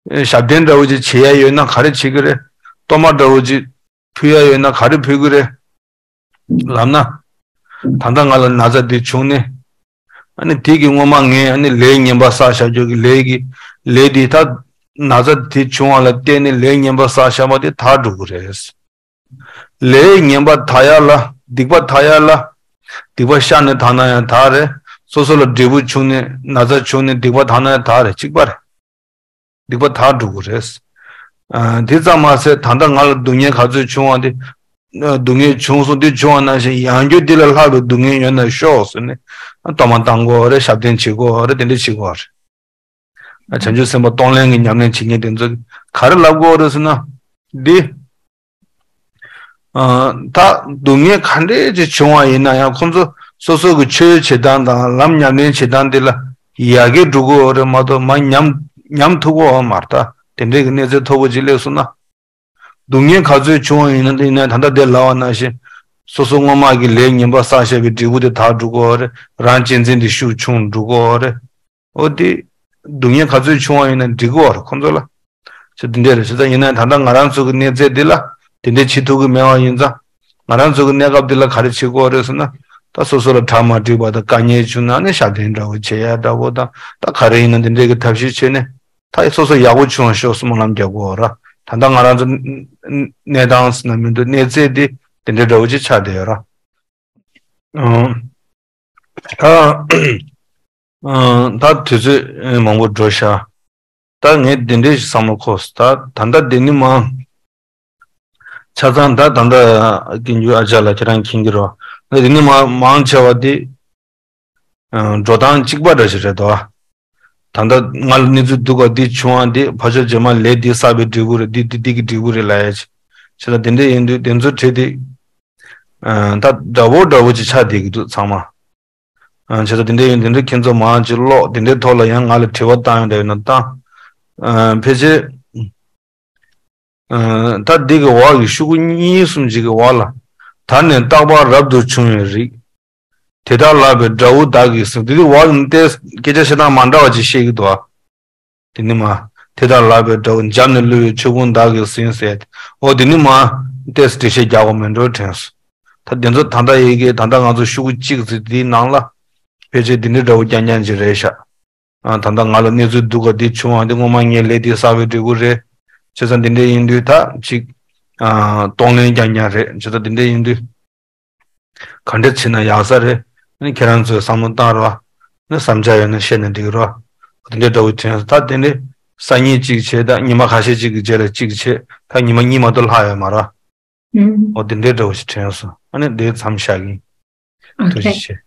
ཞབས་བརྟན་འདྲ་བོ་ཅིག་བྱེད་ཡ་ཡོད་ན་ག་རེ་བྱེད་ཀྱི་རེད། གཏོར་མ་འདྲ་བོ་ཅིག་ཕུལ་ཡ་ཡོད་ན་ག་རེ་ཕུལ་གྱི་རེད། ལབ་ན། ད་ལྟ་ང་ལ་ན་ཚ་འདི་བྱུང་ནས། ཨ་ནི་དེ་གི་སྔོན་མ་ངས་ཨ་ནི་ལས་ངན་པ་བསགས་བཞག་རྒྱུ་གི་ལས་ཀྱི་ལས་འདི་ད་ན་ཚ་དེ་བྱུང་བ་ལ་བརྟེན་ནས་ལས་ངན་པ་བསགས་བཞག་པ་དེ་དག་འགྲོ་གི་རེད། ལས་ངན་པ་དག་ཡ་ལ་སྡིག་པ་དག་ཡ་ལ། སྡིག་པ་ཤ་ནས་དག་ན་ཡང་དག་རེད། སོ་སོ་ལ་འབྲས་བུ་བྱུང་ནས་ན་ཚ་བྱུང་ནས་སྡིག་པ་དག་ན་ཡང་དག་རེད། གཅིག་པ་རེད། སྡིག་པ་དག་འགྲོ་གི་རེད། ཨ། དེ་ཙམ་མ་ཟད་ད་ལྟ་ང་ལ་སྡུག་བསྔལ་ག་ཚོད་བྱུང་བ་དེ། སྡུག་བསྔལ་བྱུང་སོང་། དེ་བྱུང་བ་ནང་བཞིན་ཡང་བསྐྱར་དེ་ལས་ལྷག་པའི་སྡུག་བསྔལ་ཡོད་ན་ཤོག་ཟེར་ནས་གཏོར་མ་བཏང་དགོས་རེད། ཞབས་བརྟན་བྱེད་དགོས་རེད། དེ་འདྲ་བྱེད་དགོས་རེད། བྱང་ཆུབ་སེམས་དཔའ་གཏོང་ལེན་གྱི་ཉམས་ལེན་བྱེད་མཁན་དེ་ཚོ་ག་རེ་ལབ་དགོས་རེད་ཟེར་ན། འདི། ཨ། ད་སྡུག་བསྔལ་ག་འདྲས་ཅིག་བྱུང་བ་ཡིན་ན་ཡང་ཁོང་ཚོ་སོ་སོ་གི་ཆོས་བྱེད་སྟངས་དང་ལམ་ཉམས་ལེན་བྱེད་སྟངས་དེ་ལ་ཡར་རྒྱས་འགྲོ་གི་ཡོད་རེད་མ་གཏོགས་མར་ཉམས་ཉམས་ཐུབ་ཀྱི་ཡོད་མ་རེད། ད་དེ་འདྲས་ཀྱི་གནས་ཚད་མཐོ་པོ་ཅིག་སླེབས་སོང་ན། སྡུག་བསྔལ་ག་ཚོད་བྱུང་བ་ཡིན་ན་དེ་ཡིན་ན་ད་ལྟ་དེ་ལབ་པ་ནང་བཞིན། སོ་སོ་སྔོན་མ་གི་ལས་ངན་པ་བསགས་བཞག་པའི་འབྲས་བུ་དེ་དག་འགྲོ་གི་ཡོད་རེད། རང་གཅེས་འཛིན་དེ་ཤུགས་ཆུང་འགྲོ་གི་ཡོད་རེད། འོ་དེ། སྡུག་བསྔལ་ག་ཚོད་བྱུང་བ་ཡིན་ན་འགྲིག་གི་ཡོད་རེད་ཁོང་ཚོ་ལ། ཅི་འདི་འདྲས་རེད། བྱས་ཙང་ཡིན་ན་ད་ལྟ་ང་རང་ཚོ་གི་གནས་ཚད་འདི་ལ་དེ་འདྲས་བྱེད་ཐུབ་ཀྱི་མེད་པ་ཡིན་ཙང་། ང་རང་ཚོ་གི་གནས་སྐབས་འདི་ལ་ག་རེ་བྱེད་དགོས་རེད་ཟེར་ན། ད་སོ་སོ་ལ་གྲ་མ་འགྲིག་པ་དང་དཀའ་ངལ་བྱུང་ན་ནི་ཞབས་བརྟན་འདྲ་བོ་བྱེད་ཡ་འདྲ་བོ་དང་། ད་ག་རེ་ཡིན་ན་འདི་འདྲས་ཀྱི་ཐབས་ཤེས་བྱས་ནས་ད་སོ་སོ་ཡག་པོ་བྱུང་ཤོག་སྨོན་ལམ་རྒྱག་དགོས་ར། ད་ལྟ་ང་རང་ཚོ་གནས་སྟངས་ཟེར་ན་མི་འདུག་གནས་ཚད་འདི་དེ་འདྲས་འདྲ་བོ་ཅིག་ཆགས་བསྡད་ཡོད་ར། ཨང་། ད་ཨང་། ད་དུས་ཚོད་མང་པོ་འགྲོ་ཤག་ད་ངས་འདི་འདྲས་ཞིག་བསམ་བློ་འཁོར་སོང་། ད་ད་ལྟ་འདི་ནི་མ། ཆ་ཚང་ད་ད་ལྟ་སྐྱིད་འགྱུར་ཨ་ཅག་ལགས་ཁྱེད་རང་མཁྱེན་གྱི་རེད། ད་འདི་ནི་མ་མང་ཆེ་བ་འདི་ཨང་། འགྲོ་སྟངས་གཅིག་པ་འདྲ་ཞིག་རེད་དོ། ད་ལྟ་ང་ལ་གནས་ཚུལ་སྡུག་ག་འདི་བྱུང་བ་འདི་ཕར་ཕྱོགས་རྗེས་མ་ལས་འདི་བསགས་པའི་འབྲས་བུ་རེད། འདི་འདི་འདི་གི་འབྲས་བུ་རེད་ལབ་ཡ་ཅིག་བྱས་ཙང་དེ་འདྲས་ཡིན་དུས་དེ་ཚོ་བྲིས་ཏེ། ཨ། ད་འདྲ་བོ་འདྲ་བོ་ཅིག་ཆགས་བསྡད་ཀྱི་འདུག་ཚང་མ། ཨ། བྱས་ཙང་དེ་འདྲས་ཡིན་དེ་འདྲས་ཁྱེད་ཚོ་མང་ཅིག་ཀློག་དེ་འདྲས་ཐོག་ལ་ཡང་ང་ལ་དྲི་བ་བཏང་ཡོང་འདྲ་ཡོད་ན་བཏང་། ཨ། ཕལ་ཆེར། ཨ། ད་འདི་གི་འོག་གི་ཤོག་གུ་གཉིས་གསུམ་ཅིག་གི་འོག་ལ། ད་ནི་རྟག་པར་རབ་ཏུ་བྱུང་བའི་རིགས། དེ་ལྟར་ལགས་པའི་དགྲ་བོ་བདག་གིས་ཟིན། དེ་དུས་འོག་ནས་ཏེ་སྐད་ཆ་བཤད་སྟངས་མ་འདྲ་བ་ཅིག་བཤད་ཀྱི་འདུག་ཨ། དེ་ནི་མ། དེ་ལྟར་ལགས་པའི་དགྲ་བོ་འཇམ་ནས་བསླུ་བའི་ཆོས་ཀུན་བདག་གིས་ཟིན་ཟེར། འོ་དེ་ནི་མ། ཏེས་འགྲེལ་བཤད་རྒྱག་དགོས་མེད་འགྲོ་དྲན་སོང་། ད་དེ་ཚོ་ད་ལྟ་ཡི་གེ་ད་ལྟ་ང་ཚོ་ཤོག་གུ་གཅིག་ཙམ་དེའི་ནང་ལ། ཕལ་ཆེར་དེ་འདྲའི་འདྲ་བོ་རྐྱང་རྐྱང་ཅིག་རེད་ཤག་ཨ། ད་ལྟ་ང་ལ་གནས་ཚུལ་སྡུག་ག་འདི་བྱུང་བ་འདི་སྔོན་མ་ངས་ལས་འདི་བསགས་པའི་འབྲས་བུ་རེད། བྱས་ཙང་འདི་འདྲ་ཡིན་དུས་ད་ཅིག་ཨ། གཏོང་ལེན་རྐྱང་རྐྱང་རེད། བྱས་ཙང་འདི་འདྲ་ཡིན་དུས། ག་འདྲ་བྱས་ན་ཡག་ས་རེད། ཨ་ནི་ཁྱེད་རང་ཚོས་བསམ་བློ་བཏང་རོགས། ཨ་ནི་བསམ་འཆར་ཡོད་ན་བཤད་ན་འགྲིག་རོགས། དེ་འདྲའི་འདྲ་བོ་དྲན་སོང་། ད་དེ་འདྲའི་སང་ཉིན་གཅིག་བྱས། ད་ཉི་མ་ཁ་ཤས་གཅིག་གི་རྗེས་ལ་གཅིག་བྱས། ད་ཉི་མ་གཉིས་མ་གཏོགས་ལྷག་ཡོད་མ་རེད། ཨུམ། འོ་དེ་འདྲའི་འདྲ་བོ་ཞིག་དྲན་སོང་། ཨ་ནི་དེ་མཚམས་བཞག་གི་ཡིན། ཨོ་ཐུགས་རྗེ་ཆེ།